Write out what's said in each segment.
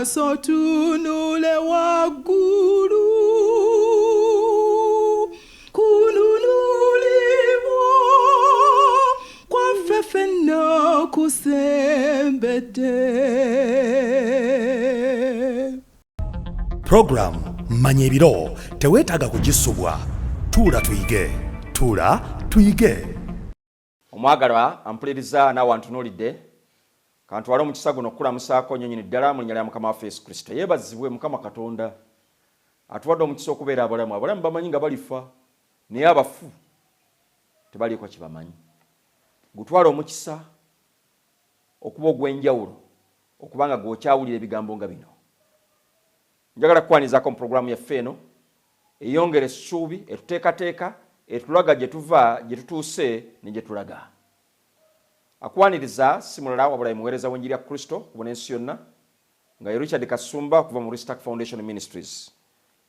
Maaso otunule waggulu kununulibwa kwaffe ffenna okusembedde. Puroguramu Manya Ebiro teweetaaga kugisubwa. Tuula tuyige. Tuula tuyige. Omwagalwa ampuliriza naawe antunuulidde, kantwale omukisa guno okukulamusaako nnyo nnyini ddala mu linnya lya Mukama waffe Yesu Kristo. Yeebazibwe Mukama Katonda atuwadde omukisa okubeera abalamu. Abalamu bamanyi nga balifa, naye abafu tebaliiko kye bamanyi. Gutwale omukisa okuba ogw'enjawulo okuba nga gw'okyawulira ebigambo nga bino. Njagala kukwanizaako mu pulogulaamu yaffe eno eyongera essuubi, etuteekateeka, etulaga gye tuva, gye tutuuse ne gye tulaga. Akwaniriza si mulala wabula ye muweereza w'enjiri ya Kristo okubuna ensi yonna nga ye Richard Kasumba okuva mu Restack Foundation Ministries.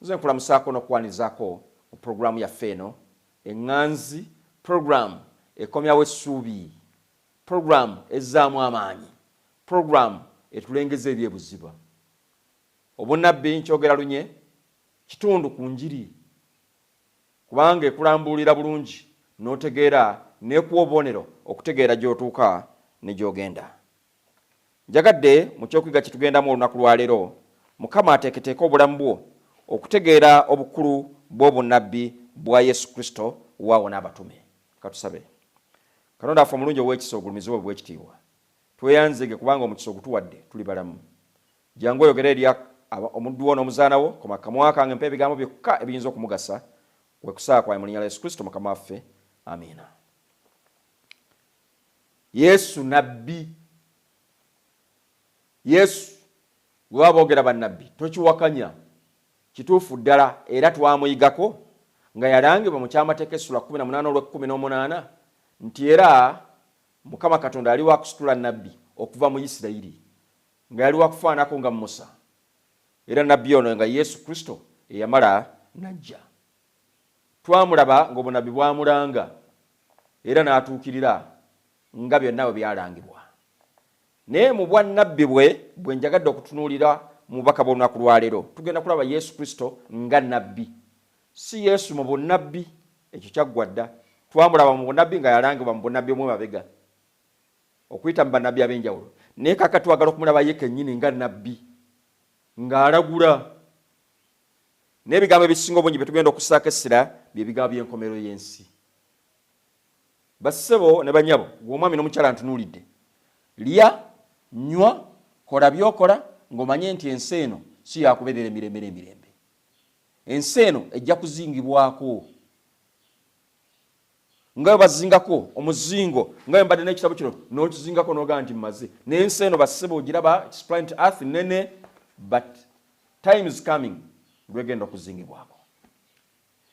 Nze nkulamusaako n'okukwanizaako mu pulogulaamu yaffe eno eŋŋanzi, pulogulaamu ekomyawo essuubi, pulogulaamu ezzaamu amaanyi, pulogulaamu etulengeza eri ebuziba. Obunnabbi, nkyogera lunye, kitundu ku njiri kubanga ekulambuulira bulungi n'otegeera n'ekuwa obubonero okutegeera gy'otuuka ne gy'ogenda. Njagadde mu ky'okuyiga kye tugendamu olunaku lwa leero, Mukama ateeketeeke obulamu bwo okutegeera obukulu bw'obunnabbi bwa Yesu Kristo waawo n'abatume. Katusabe. Katonda waffe omulungi ow'ekisa ogulumizibwe obw'ekitiibwa. Tweyanzeege kubanga omukisa ogutuwadde tuli balamu. Jangu oyogere eri omuddu wo n'omuzaana wo, koma akamwa kange mpa ebigambo byokka ebiyinza okumugasa, kwe kusaba kwange mu linnya lya Yesu Kristo Mukama waffe. Amiina. Yesu nabbi. Yesu bwe baba boogera bannabbi tokiwakanya, kituufu ddala era twamuyigako nga yalangibwa mu kyamateeka essula 18 olw'ekkumi n'omunaana nti era Mukama Katonda yali wa kusitula nnabbi okuva mu Isirayiri, nga yali wa kufaanako nga Musa, era nnabbi ono nga Yesu Kristo eyamala n'ajja. Twamulaba ng'obunnabbi bwamulanga era n'atuukirira nga byonna bwe byalangibwa. Naye mu bwannabbi bwe, bwe njagadde okutunuulira mu bubaka bw'olunaku lwa leero, tugenda kulaba Yesu Kristo nga nnabbi. Si Yesu mu bunnabbi, ekyo kyaggwa dda. Twamulaba mu bunnabbi nga yalangibwa mu bunnabbi obw'emabega, okuyita mu bannabbi ab'enjawulo. Naye kaakati twagala okumulaba ye kennyini nga nnabbi, ng'alagula. N'ebigambo ebisinga obungi bye tugenda okussaako essira bye bigambo by'enkomerero y'ensi. Bassebo ne bannyabo, ggwe omwami n'omukyala antunuulidde, lya, nywa, kola by'okola ng'omanye nti ensi eno si yakubeerera emirembe n'emirembe. Ensi eno ejja kuzingibwako nga bwe bazingako omuzingo, nga bwe mbadde n'ekitabo kino n'okizingako n'ogamba nti mmaze. N'ensi eno bassebo ogiraba, it's planet earth nene, but time is coming lwegenda okuzingibwako.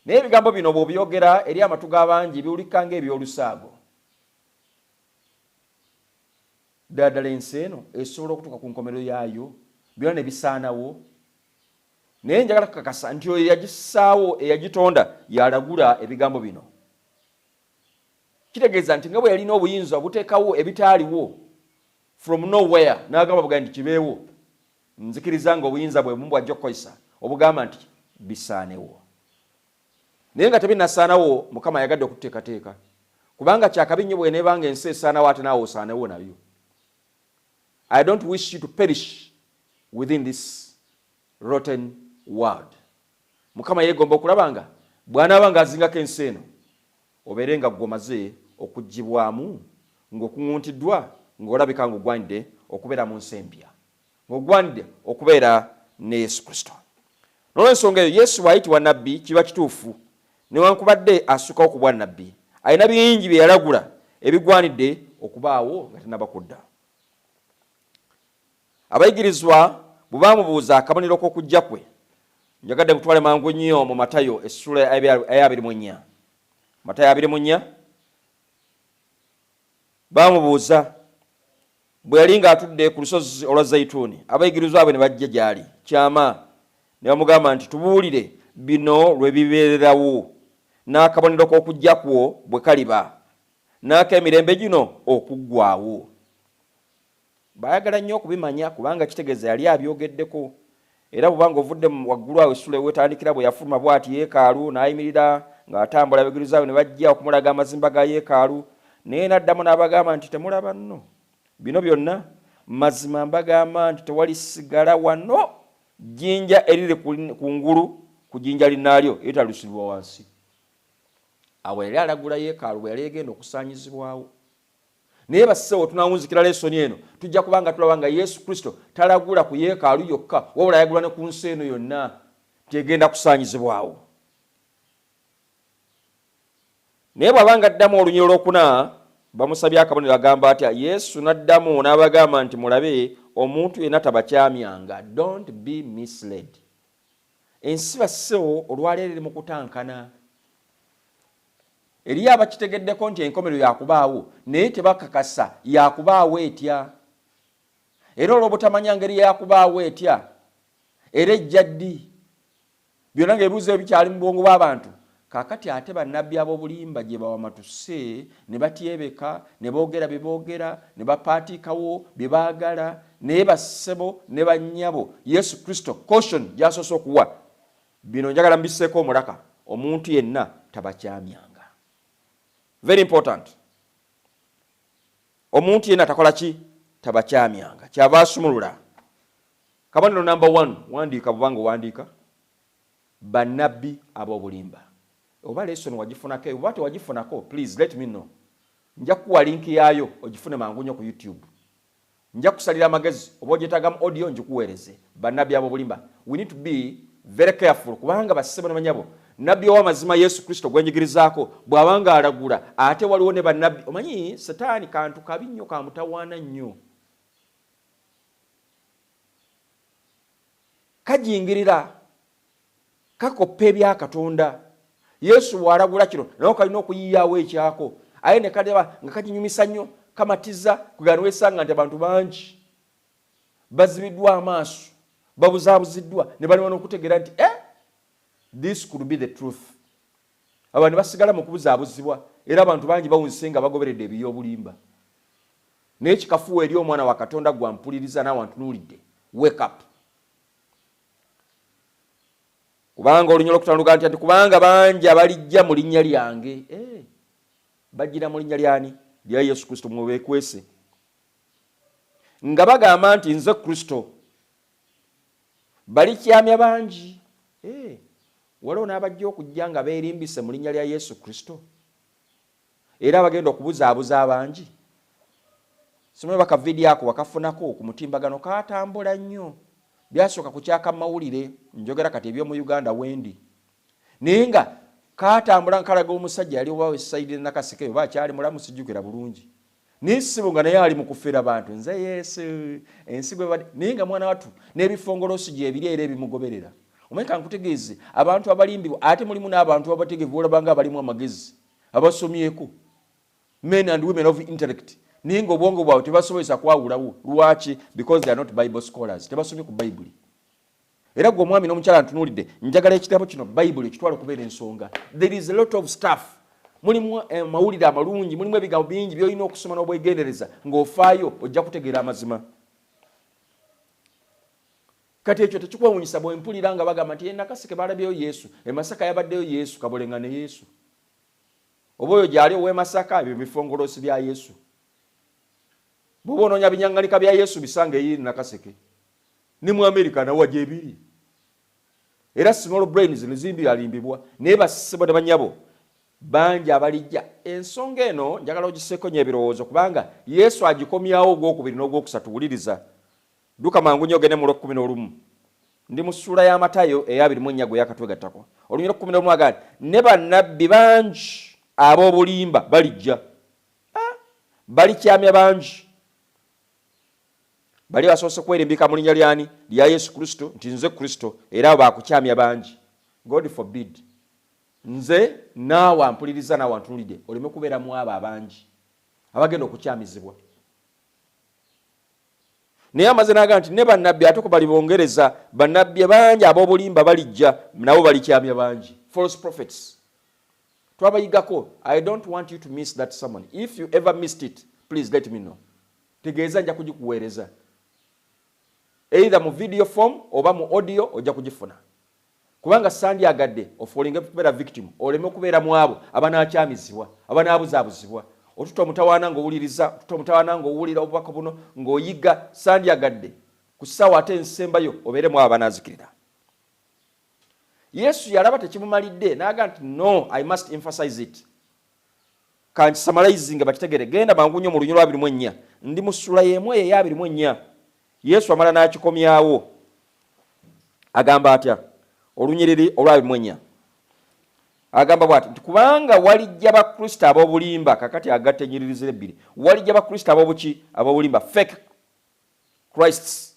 Naye ebigambo bino bw'obyogera eri amatu g'abangi biwulikika ng'eby'olusaago. Ddala ddala ensi eno esobola okutuuka ku nkomerero yaayo, byonna ne bisaanawo? Naye njagala kukakasa nti oyo eyagissaawo, eyagitonda, y'alagula ebigambo bino. Kitegeeza nti nga bwe yalina obuyinza obuteekawo ebitaaliwo, from nowhere, n'agamba bugambi nti kibeewo, nzikiriza nga obuyinza bwe bumu bw'ajja okukozesa obugamba nti bisaanewo. Naye nga tebinnasaanawo, Mukama ayagadde okututeekateeka. Kubanga kyakabi nnyo bw'eneeba nga ensi esaanawo ate naawe osaanewo nayo. I don't wish you to perish within this rotten world. Mukama yeegomba okulaba nga bw'anaaba ng'azingako ensi eno, obeere nga ggwe omaze okuggyibwamu, ng'okuŋŋuntiddwa, ng'olabika ng'ogwanidde okubeera mu nsi empya, ng'ogwanidde okubeera ne Yesu Kristo. N'olw'ensonga eyo, Yesu bw'ayitibwa nnabbi kiba kituufu, newankubadde asukkawo ku bwannabbi. Alina bingi bye yalagula ebigwanidde okubaawo nga tannaba kudda. Abayigirizwa bwe baamubuuza akabonero k'okujja kwe, njagadde nkutwale mangu nnyo mu Matayo essuula eya 24. Matayo 24, baamubuuza bwe yali ng'atudde ku lusozi olwa Zayituuni, abayigirizwa be ne bajja gy'ali kyama ne bamugamba nti, Tubuulire bino lwe bibeererawo, n'akabonero k'okujja kwo bwe kaliba, n'ak'emirembe gino okuggwaawo. Baayagala nnyo okubimanya kubanga kitegeeza yali abyogeddeko. Era bw'oba ng'ovudde waggulu awo essula wetandikira bwe yafuluma bw'ati yeekaalu n'ayimirira ng'atambula abayigirizwa be ne bajja okumulaga amazimba ga yeekaalu naye n'addamu n'abagamba nti temulaba nno bino byonna mazima mbagamba nti tewalisigala wano jjinja eriri ku ngulu ku jjinja linnaalyo eritalusibwa wansi. Awo yali alagula yeekaalu bwe yali egenda okusaanyizibwawo. Naye bassebo tunawunzikira lesoni eno tujja kuba nga tulaba nga Yesu Kristo talagula ku yeekaalu yokka wabula ayagula ne ku nsi eno yonna nti egenda kusaanyizibwawo. Naye bw'aba nga addamu olunyiriri olwokuna bamusabye akabonero agamba atya? Yesu n'addamu n'abagamba nti mulabe omuntu yenna tabakyamyanga. Don't be misled. Ensi bassebo olwaleero eri mu kutankana. Eriyo abakitegeddeko nti enkomerero yakubaawo naye tebakakasa yakubaawo etya. Era olw'obutamanya ngeri yakubaawo etya era ejja ddi, byonna ng'ebibuuzo ebyo bikyali mu bwongo bw'abantu. Kaakati ate bannabbi ab'obulimba gye bawamatuse ne batyebeka ne boogera bye boogera ne bapaatiikawo bye baagala. Naye bassebo ne bannyabo, Yesu Kristo caution gy'asoose okuwa, bino njagala mubisseeko omulaka, omuntu yenna tabakyamyanga. Very important. Omuntu yenna takola ki? Tabakyamyanga. Kyava asumulula kabonero number 1, wandiika bw'oba ng'owandiika, bannabbi ab'obulimba. Oba lesson wagifunako, oba tewagifunako, please let me know. Nja kukuwa link yaayo ogifune mangu nnyo ku YouTube. Nja kusalira amagezi oba ogyetaagamu audio ngikuweereze. Bannabbi ab'obulimba, we need to be very careful kubanga bassebo ne bannyabo, nabbi ow'amazima Yesu Kristo gwe njigirizaako bw'aba ng'alagula ate waliwo ne bannabbi. Omanyi Setaani kantu kabi nnyo, kamutawaana nnyo, kajingirira, kakoppa ebya Katonda. Yesu bw'alagula kino naye kalina okuyiiyaawo ekyako, aye ne kalaba nga kakinyumisa nnyo, kamatiza kugana wesanga nti abantu bangi bazibiddwa amaaso, babuzaabuziddwa ne balema n'okutegeera nti this could be the truth. Abantu ne basigala mu kubuzaabuzibwa era abantu bangi bawunzise nga bagoberedde ebiy'obulimba. Naye kikafuuwa eri omwana wa Katonda gwe ampuliriza naawe antunuulidde, wake up. Kubanga olunyiriri olwokutaano lugamba nti kubanga bangi abalijja mu linnya lyange. Bajjira mu linnya lyani? Lya Yesu Kristo mwe beekwese, nga bagamba nti nze Kristo. Balikyamya bangi. Waliwo n'abajja okujja nga beerimbise mu linnya lya Yesu Kristo, era abagenda okubuzaabuza abangi. Simanyi oba ka vidiyo ako wakafunako ku mutimbagano, kaatambula nnyo. Byasooka kukyaka mawulire, njogera kati eby'omu Uganda wendi, naye nga kaatambula nga kalaga omusajja yali oba wesayidi Nakaseke oba akyali mulamu sijjukira bulungi, naye ssibo nga naye ali mu kufera bantu, nze Yesu ensi gwe badi, naye nga mwana wattu n'ebifongoloosi gyebiri era ebimugoberera. Omanyi kankutegeeze, abantu abalimbibwa, ate mulimu n'abantu abategeevu olaba nga abalimu amagezi, abasomyeko, men and women of intellect, naye nga obwongo bwabwe tebasobozesa kwawulawo. Lwaki? Because they are not Bible scholars, tebasomye ku Bayibuli. Era gwe omwami n'omukyala ntunuulidde, njagala ekitabo kino Bayibuli ekitwala okubeera ensonga. There is a lot of stuff, mulimu amawulire amalungi, mulimu ebigambo bingi by'olina okusoma n'obwegendereza ng'ofaayo, ojja kutegeera amazima. Kati ekyo tekikwewuunyisa bwe mpulira nga bagamba nti e Nakaseke balabyeyo Yesu, e Masaka yabaddeyo Yesu, Kabolenga ne Yesu, oba oyo gy'ali ow'e Masaka, ebyo bifongoloosi bya Yesu. Bw'oba onoonya binyaŋŋanika bya Yesu bisange eri Nakaseke, ne mu Amerika nawa gyebiri. Era small brains nzimbi alimbibwa, naye bassebo ne bannyabo bangi abalijja. Ensonga eno njagala ogisseeko nnyo ebirowoozo kubanga Yesu agikomyawo ogwokubiri n'ogwokusatu. Wuliriza, dduka mangu nnyo ogende mu lw'ekkumi n'olumu. Ndi mu ssuula ya Matayo eya abiri mu ennya gwe yakatwegattako. Olunyiriri lw'ekkumi n'olumu agamba nti ne bannabbi bangi ab'obulimba balijja, balikyamya bangi. Bali basoose kwerimbika mu linnya lyani? Lya Yesu Kristo nti nze Kristo, era abo baakukyamya bangi. God forbid, nze naawe ampuliriza naawe antunulidde oleme kubeera mu abo abangi abagenda okukyamizibwa. Naye amaze n'agamba nti ne bannabbi ate ko balibongereza, bannabbi bangi ab'obulimba balijja nabo balikyamya bangi. False prophets twabayigako. I don't want you to miss that sermon. If you ever missed it, please let me know. Tegeeza, nja kugikuweereza either mu video form oba mu audio, ojja kugifuna, kubanga sandyagadde ofallinge kubeera victim, oleme okubeera mu abo abanaakyamizibwa, abanaabuzaabuzibwa. Otuta omutawaana ng'owuliriza, otuta omutawaana ng'owulira obubaka buno, ng'oyiga. Sandyagadde ku ssaawa ate ensembayo obeere mu abo abanaazikirira. Yesu yalaba tekimumalidde, n'agamba nti, "No, I must emphasize it, kankisummarizinga bakitegere." Genda mangu nnyo mu lunyiriri lwa 24. Ndi mu ssula y'emu eyo eya 24. Yesu amala n'akikomyawo. Agamba atya? Olunyiriri olwa 24 agamba bwati nti, "Kubanga walijja bakristo ab'obulimba." Kakati agatta enyiriri ziri ebbiri. Walijja bakristo ab'obuki? Ab'obulimba, fake Christs,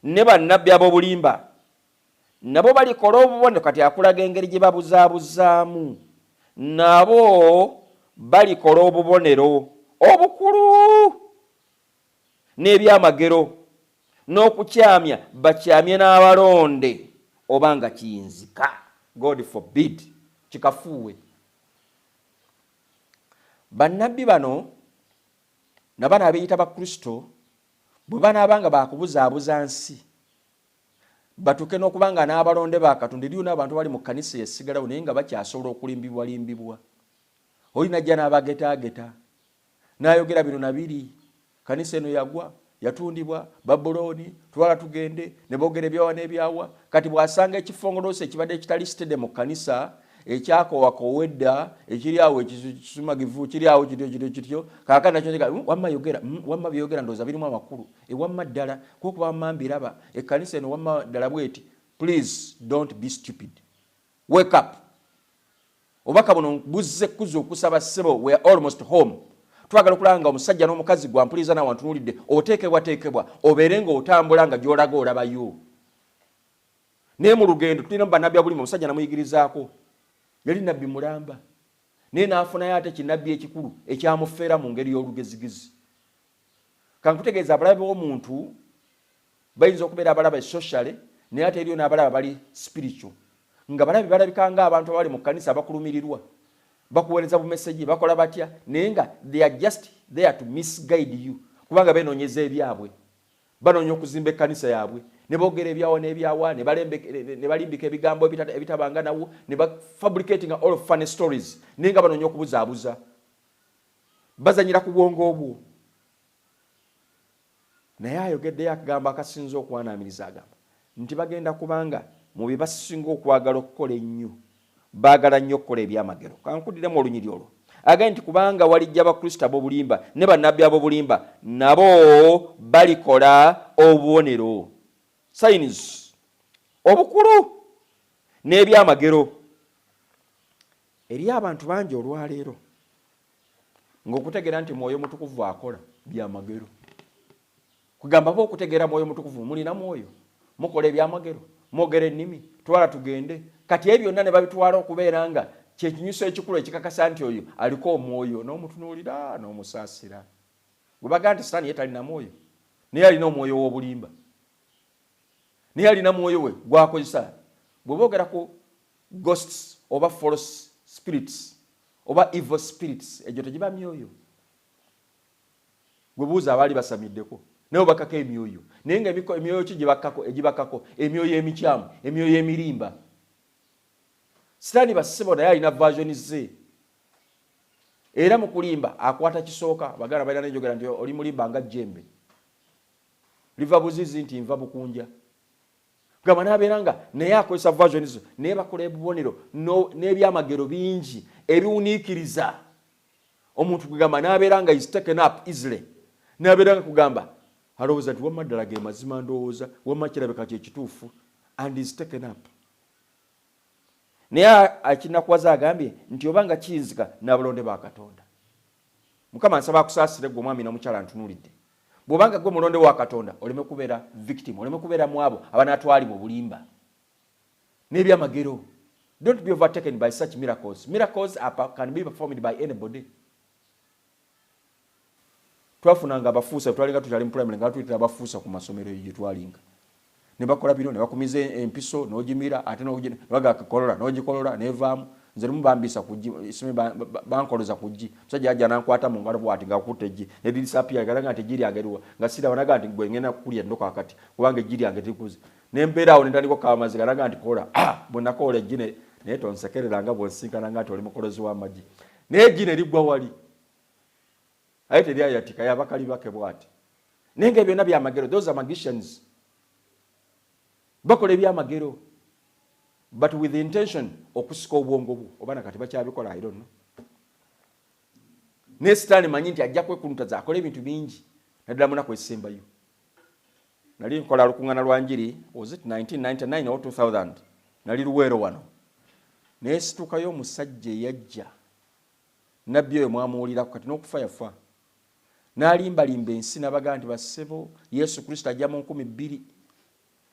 ne bannabbi ab'obulimba, nabo balikola obubonero. Kati akulaga engeri gye babuzaabuzaamu. Nabo balikola obubonero obukulu n'ebyamagero n'okukyamya, bakyamye n'abalonde oba nga kiyinzika. God forbid, kikafuuwe. Bannabbi bano nabano abeeyita bakristo bwe banaaba nga bakubuzaabuza nsi, batuuke n'okuba nga n'abalonde ba Katonda. Eriyo n'abantu bali mu kkanisa esigalawo naye nga bakyasobola okulimbibwalimbibwa. Oli najja n'abagetaageta n'ayogera bino nabiri, kanisa eno yagwa, yatundibwa Babulooni, twala tugende, ne boogera ebyawa n'ebyawa. Kati bw'asanga ekifongoloosi ekibadde ekitali steady mu kkanisa, ekyakowakoowa edda, ekiri awo ekisumagivu, kiri awo kityo kityo kityo, kaakati nakyo wamma yogera, wamma byogera ndowooza birimu amakulu, ewamma ddala kuba wamma mbiraba ekkanisa eno wamma ddala bweti. Please don't be stupid, wake up. Obubaka buno buzze kuza okusaba, ssebo. We are almost home. Twagala okulaba nga omusajja n'omukazi gwampuliza nawe antunuulidde oteekebwateekebwa obeere ng'otambula nga gy'olaga olabayo. Naye mu lugendo tulina bannabbi abulimu. Omusajja namuyigirizaako, yali nabbi mulamba, naye n'afunayo ate kinabbi ekikulu ekyamufeera mu ngeri y'olugezigezi. Kankutegeeza, abalabe b'omuntu bayinza okubeera abalaba socially, naye ate eriyo n'abalaba bali spiritual, nga balabe balabika nga abantu abali mu kkanisa, abakulumirirwa, bakuweereza bumessage, bakola batya, naye nga they are just there to misguide you, kubanga benoonyeza ebyabwe, banoonya okuzimba ekkanisa yaabwe, ne boogera ebyawa n'ebyawa, ne balimbika ebigambo ebitabanga nawo, ne bafabricatinga all of funny stories, naye nga banoonya okubuzaabuza, bazanyira ku bwongo obwo. Naye ayogeddeyo akagambo akasinza okwanaamiriza. Agamba nti bagenda kubanga mu bye basinga okwagala okukola ennyo, baagala nnyo okukola ebyamagero. Kankuddiremu olunyiri olwo. Agambye nti, "Kubanga walijja bakristo ab'obulimba ne bannabbi ab'obulimba, nabo balikola obubonero," signs, "obukulu n'ebyamagero." Eri abantu bangi olwaleero ng'okutegeera nti Mwoyo Mutukuvu akola byamagero, kugamba ba okutegeera Mwoyo Mutukuvu, mulina Mwoyo, mukola ebyamagero, mwogera ennimi, twala tugende. Kati ebyo byonna ne babitwala okubeera nga kyekinyuso ekikulu ekikakasa nti oyo aliko omwoyo. N'omutunuulira n'omusaasira gwe bagaa nti Sitaani ye talina mwoyo, naye alina omwoyo w'obulimba, naye alina mwoyo we gwakozesa. Bwe boogera ku ghosts oba false spirits oba evil spirits, egyo tegiba myoyo. Gwe buuza abaali basamiddeko, naye obakako emyoyo, naye nga emyoyo ki gyebakkako? Egibakako emyoyo emikyamu, emyoyo emirimba. Sitaani bassebo naye alina version ze, era mu kulimba akwata kisooka. Baganda balina nenjogera nti oli mulimba nga jembe liva buzizi nti nva bukunja. Gamba nabeera nga naye akozesa version zo, naye bakola ebubonero n'ebyamagero bingi ebiwuniikiriza omuntu. Kugamba nabeera nga is taken up easily, nabeera nga kugamba alowooza nti wamma ddala ge mazima, ndowooza wamma kirabika kyekituufu, and is taken up. Naye akinakuwaza agambye nti oba nga kiyinzika n'abalonde ba Katonda. Mukama nsaba akusaasire gwe omwami nomukyala ntunulidde. Bw'obanga gwe mulonde wa Katonda, oleme kubeera victim, oleme kubeera mu abo abanaatwalibwa obulimba n'ebyamagero. Don't be overtaken by such miracles. Miracles can be performed by anybody. Twafunanga abafuusa, twalinga tukyali mu primary, nga tuyitira abafuusa ku masomero eyo gye twalinga, ne bakola bino, ne bakumiza empiso n'ogimira, ate nebagakolola n'ogikolola nevaamu. Nze lumu bambiisa ku ggi, simanyi bankoloza ku ggi. Musajja yajja n'ankwata mu ngalo bw'ati ng'akutte eggi ne lirisapia galaga nti eggi lyange liwa nga siraba naga nti gwe ngenda kukulya nno kaakati kubanga eggi lyange terikuze. Ne mbeera awo ne ntandika okukaaba amaziga naga nti kola. Bwe nakoola eggi ne naye tonsekerera nga bw'onsinkana nga nti oli mukolozi w'amagi. Naye eggi ne liggwa wali. Aye teryayatika yaba kalibake bw'ati. Naye nga byonna byamagero, those are magicians. Bakola ebyamagero but with the intention okusika obwongo bwo oba nakati bakyabikola, I don't know. Naye sitaani manyi nti ajja kwekunutaza akola ebintu bingi naddala munaku ezisembayo. Nali nkola lukuŋŋaana lwa njiri, was it 1999 or 2000, nali Luweero wano naye situkayo omusajja eyajja nabbi oyo mwamuwulirako kati n'okufa yafa n'alimbalimba ensi n'abagaa nti bassebo Yesu Kristo ajja mu 2000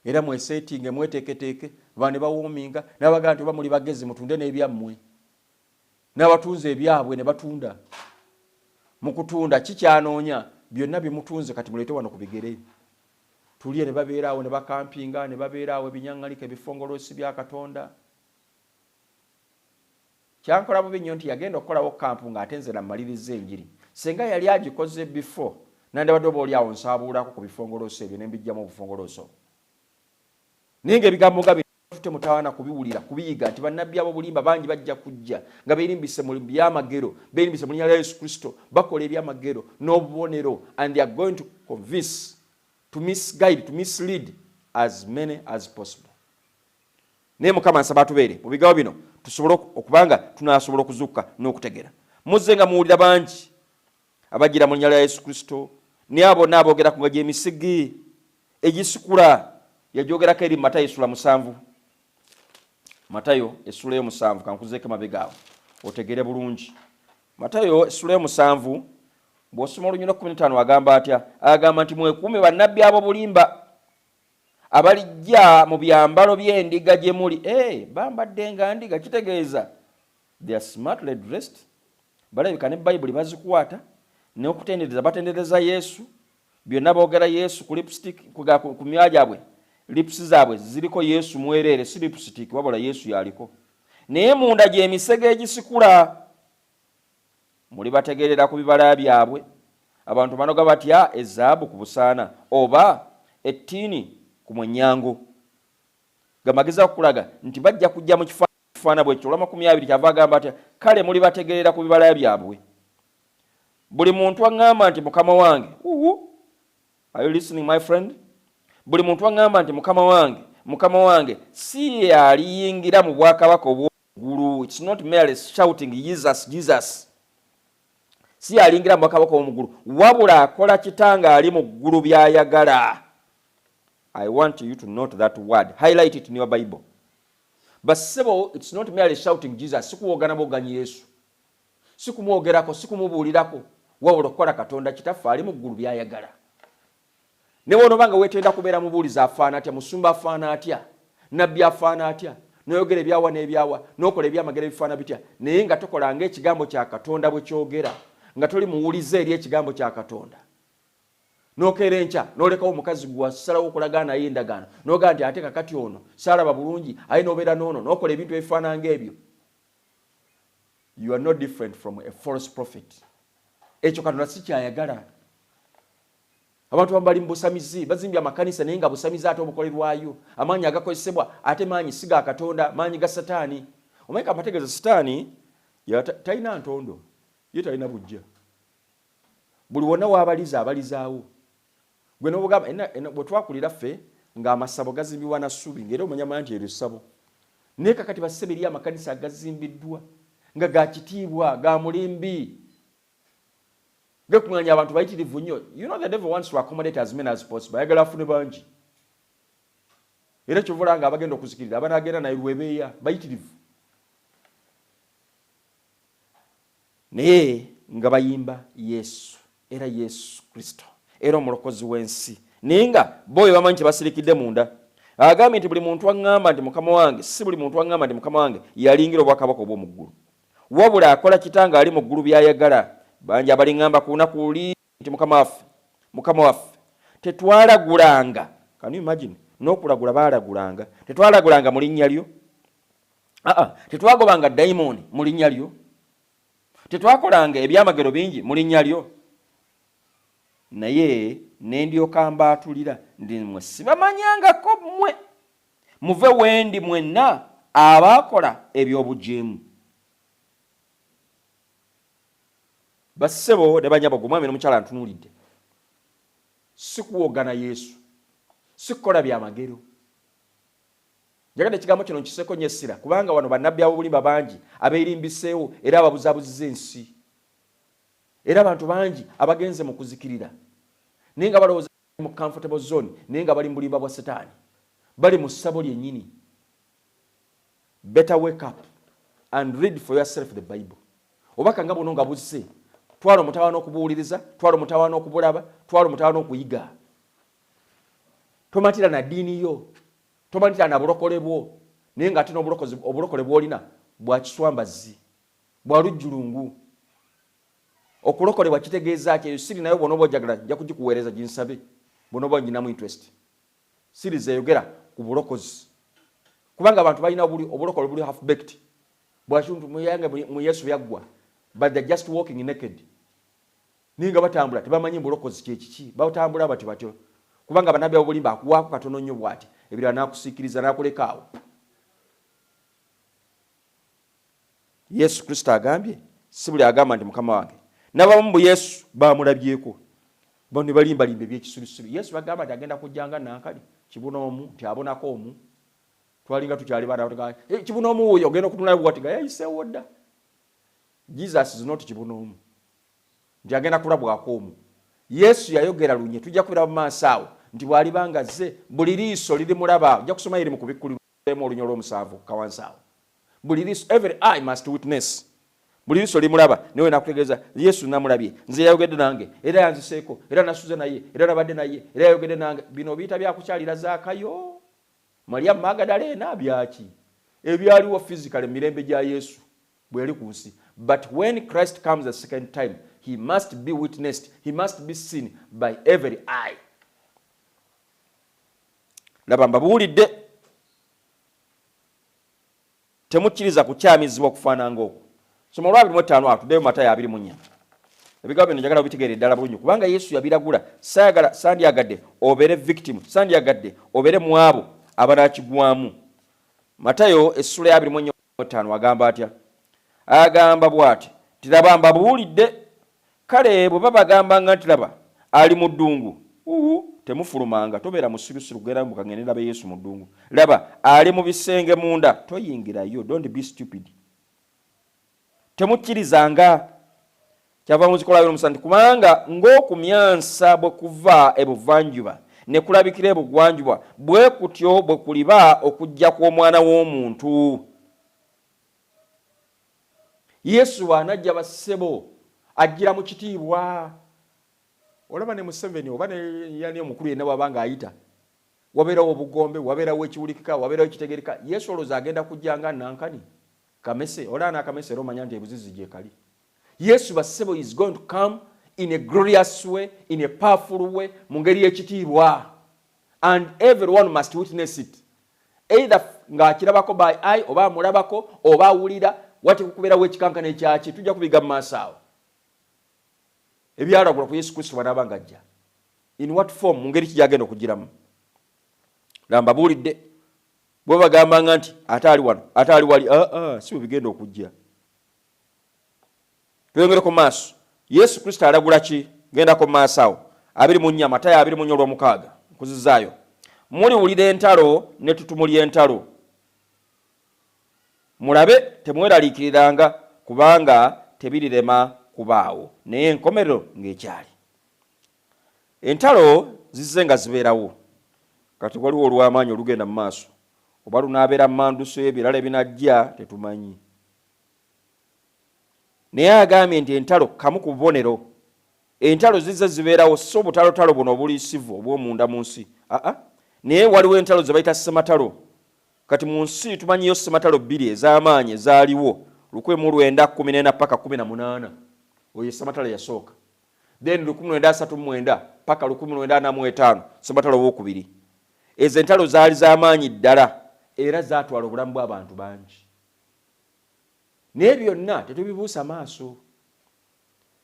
era mweseetinge mweteeketeeke. Ba ne bawoominga n'abagaa nti oba muli bagezi mutunde n'ebyammwe, n'abatunze ebyabwe ne batunda. Mu kutunda kikyanoonya byonna bye mutunze kati muleete wano ku bigere tulye. Ne babeera awo ne bakampinga ne babeera awo ebinyaŋŋalika ebifongoloosi bya Katonda. Kyankola bubi nnyo nti yagenda okukolawo kampu ng'ate nze nammaliriza enjiri. Senga yali agikoze before, nandibadde oba oli awo nsaabuulako ku bifongoloosi ebyo ne mbijjamu obufongoloosi obwo. Naye ng'ebigambo nga tute mutawaana kubiwulira kubiyiga nti bannabbi abo bulimba bangi bajja kujja nga beerimbise mu byamagero, beerimbise mu linnya lya Yesu Kristo, bakola ebyamagero n'obubonero, and they are going to convince, to misguide, to mislead as many as possible. Naye Mukama nsaba atubeere mu bigambo bino tusobole okubanga tunasobola okuzuukuka n'okutegera. Muzze nga muwulira bangi abajjira mu linnya lya Yesu Kristo, naye abo bonna aboogera ku nga gyemisigi egisikula yajogerako eri Matayo essula 7. Matayo essula eyo 7, kankuzeeko emabega awo otegere bulungi. Matayo essula eyo 7, bw'osoma olunyiriri 15 agamba atya? Agamba nti mwekuume bannabbi abo bulimba abalijja mu byambalo by'endiga gye muli. Hey, bambadde nga ndiga, kitegeeza they are smartly dressed, balabika ne Bayibuli bazikwata n'okutendereza batendereza Yesu, byonna boogera Yesu ku lipstick ku mimwa gyabwe, lips zaabwe ziriko Yesu mwereere, si lipstick wabula Yesu yaliko, naye munda gy'emisege egisikula. Muli bategeerera ku bibala byabwe. Abantu banoga batya ezaabu ku busaana oba ettiini ku mwenyango? Gamagezi akukulaga nti bajja kujja mu kifaana bwekyo. Olwa 20 kyava agamba atya? Kale muli bategeerera ku bibala byabwe. Buli muntu aŋŋamba nti Mukama wange. Uhu. Are you listening, my friend? Buli muntu aŋŋamba nti Mukama wange, Mukama wange, si ye aliyingira mu bwakabaka obw'omuggulu. It's not merely shouting Jesus, Jesus. Si ye aliyingira mu bwakabaka obw'omuggulu, wabula akola kitange ali mu ggulu by'ayagala. I want you to note that word, highlight it in your Bible. Bassebo, it's not merely shouting Jesus, si kuwoogana bwoganyi Yesu, si kumwogerako, si kumubuulirako, wabula okukola Katonda Kitaffe ali mu ggulu by'ayagala. Ne bw'onooba nga weetenda kubeera mubuulizi afaana atya, musumba afaana atya, nabbi afaana atya, noyogera ebyawa n'ebyawa, n'okola ebyamagero ebifaana bitya, naye nga tokola ng'ekigambo kya Katonda bwe kyogera, nga toli muwulize eri ekigambo kya Katonda, n'okeera enkya n'olekawo omukazi gwe wasalawo okulagaana naye endagaano, n'ogamba nti ate kakati ono saalaba bulungi, aye n'obeera n'ono n'okola ebintu ebifaanana ng'ebyo, you are not different from a false prophet. Ekyo Katonda si kyayagala. Abantu abamu bali mu busamizi, bazimbye amakanisa naye nga busamizi ate obukolerwayo, amaanyi agakozesebwa ate maanyi si ga Katonda, maanyi ga Sataani. Omanyi kampategeeza, Sitaani talina ntondo, ye talina bujja, buli wonna waabaliza abalizaawo. Gwe nobugamba bwe twakulira ffe ng'amasabo gazimbibwa na ssubi, ng'era omanyamanya nti eryo ssabo. Naye kakati bassebe eri amakanisa agazimbiddwa nga ga kitiibwa ga mulimbi, gekuŋŋaanya abantu bayitirivu nnyo. You know, the devil wants to accommodate as many as possible, ayagala afune bangi. Era kyova nga abagenda okuzikirira abanagenda naye lwebeeya bayitirivu, naye nga bayimba Yesu era Yesu Kristo era omulokozi w'ensi, naye nga bo bwe bamanyi kyebasirikidde munda. Agambye nti buli muntu aŋŋamba nti Mukama wange, si buli muntu aŋŋamba nti Mukama wange yalingira obwakabaka obw'omu ggulu, wabula akola kitange ali mu ggulu by'ayagala. Bangi abaliŋŋamba ku lunaku luli nti Mukama waffe, Mukama waffe, tetwalagulanga? Can you imagine? N'okulagula baalagulanga. Tetwalagulanga mu linnya lyo? Aa, tetwagobanga dayimooni mu linnya lyo? Tetwakolanga ebyamagero bingi mu linnya lyo? Naye ne ndyoka mbaatulira nti, Mmwe sibamanyangako mmwe, muve wendi mwenna abaakola eby'obujeemu. Bassebo ne bannyabo, gwe omwami n'omukyala ntunuulidde, si kuwogana Yesu, si kukola byamagero. Njagadde ekigambo kino nkisseeko nnyo essira, kubanga wano bannabbi ab'obulimba bangi abeerimbiseewo era ababuzaabuzizza ensi. Era abantu bangi abagenze mu kuzikirira naye nga balowooza mu comfortable zone, naye nga bali mu bulimba bwa Setaani, bali mu ssabo lyennyini. Better wake up and read for yourself the Bible. Obubaka nga buno nga buzze, twala omutawaana okubuwuliriza, twala omutawaana okubulaba, twala omutawaana okuyiga. Tomatira na ddiini yo, tomatira na bulokole bwo, naye ng'ate n'obulokozi, obulokole bw'olina bwa kiswambazzi, bwa lujjulungu. Okulokolebwa kitegeeza ki? Eyo siri nayo bw'onooba ojagala nja kugikuweereza, ginsabe bw'onooba nginamu interest. Siri zeeyogera ku bulokozi, kubanga abantu balina obulokole buli half baked, bwakintu muyange mu Yesu byaggwa, but they're just walking naked, naye nga batambula tebamanyi bulokozi kyekiki, batambula batyo batyo, kubanga bannabbi abobulimba akuwaako katono nnyo bw'ati, ebirala n'akusiikiriza n'akuleka awo. Yesu Kristo agambye, si buli agamba nti Mukama wange. N'abamu mbu Yesu bamulabyeko, bo ne balimbalimba eby'ekisulisuli. Yesu bagamba nti agenda kujja nga nankali kibuna omu, nti abonako omu. Twalinga tukyali baana bato, hey, kibuna omu wuuyo, ogenda okutunulayo bw'ati nga yayiseewo dda. Jesus is not kibuna omu, nti agenda kulabwako omu. Yesu yayogera lunye, tujja kubira mu maaso awo, nti bw'aliba nga azze buli liiso lirimulaba. Ojja kusoma eri mu Kubikkulirwa olunya olw'omusanvu kawansi awo. Buli liiso, every eye must witness, buli liiso limulaba. Naye nakutegeeza, Yesu namulabye nze, yayogedde nange, era yanziseeko, era nasuze naye, era nabadde naye, era yayogedde nange. Bino biyita byakukyalira Zaakayo, Mariyamu Magadaleena, byaki ebyaliwo physical emirembe gya Yesu bwe yali ku nsi. But when Christ comes the second time, he must be witnessed, he must be seen by every eye. Laba, mbabuulidde, temukkiriza kukyamizibwa okufaanana ng'okwo. Soma olwa 25 awo, tuddeyo Matayo 24. Ebigambo bino njagala obitegeere ddala bulungi, kubanga Yesu yabiragula. Saayagala, sandyagadde obeere victim, sandyagadde obeere mu abo abanakigwamu. Matayo essula ya 25 agamba atya? Agamba bw'ati nti, laba, mbabuulidde. Kale bwe babagambanga nti, laba, ali mu ddungu, uhu, temufulumanga. Tobeera musirusiru kugenda mukagende ndabe Yesu mu ddungu. Laba, ali mu bisenge munda, toyingirayo. Don't be stupid. Temukkirizanga. Kyava muzikola omusa nti, kubanga ng'okumyansa bwe kuva ebuvanjuba ne kulabikira ebugwanjuba, bwe kutyo bwe kuliba okujja kw'Omwana w'Omuntu. Yesu bw'anajja, bassebo, ajjira mu kitiibwa. Olaba ne Museveni oba ne yani omukulu yenna bw'aba ng'ayita, wabeerawo obugombe, wabeerawo ekiwulikika, wabeerawo ekitegereka. Yesu olowooza agenda kujja nga nankani kamese? Olaba n'akamese era omanya nti ebuzizi gye kali. Yesu, bassebo, is going to come in a glorious way, in a powerful way, mu ngeri y'ekitiibwa, and everyone must witness it, either ng'akirabako by eye, oba amulabako, oba awulira wati kukubeerawo ekikankana ekyaki. Tujja kubiga mu maaso awo ebyalagula ku Yesu Kristo bwanaaba ng'ajja, in what form, mu ngeri ki gyagenda okugiramu. Lambabuulidde, bwe bagambanga nti ate ali wano, ate ali wali, aa, si bwe bigenda okujja. Tweyongereko maaso. Yesu Kristo alagula ki? Gendako maaso awo, 24, Matayo 24 olwomukaaga, nkuzizaayo. Muliwulira entalo n'ettutumu ly'entalo. Mulabe, temweraliikiriranga, kubanga tebirirema kubaawo, naye enkomerero ng'ekyali. Entalo zizze nga zibeerawo. Kati waliwo olw'amaanyi olugenda mu maaso, oba lunaabeera manduso y'ebirala ebinajja tetumanyi, naye agambye nti entalo kamu ku bubonero. Entalo zizze zibeerawo, si obutalotalo buno obuliisivu obw'omunda mu nsi, aa, naye waliwo entalo ze bayita ssematalo. Kati mu nsi tumanyiyo ssematalo bbiri ez'amaanyi ezaaliwo, 1914 paka 18. Oyo ssematalo yasooka. Then 1939 paka 1945, ssematalo owokubiri. Ezo entalo zaali z'amaanyi ddala, era zaatwala obulamu bw'abantu bangi. Naye byonna tetubibuusa maaso.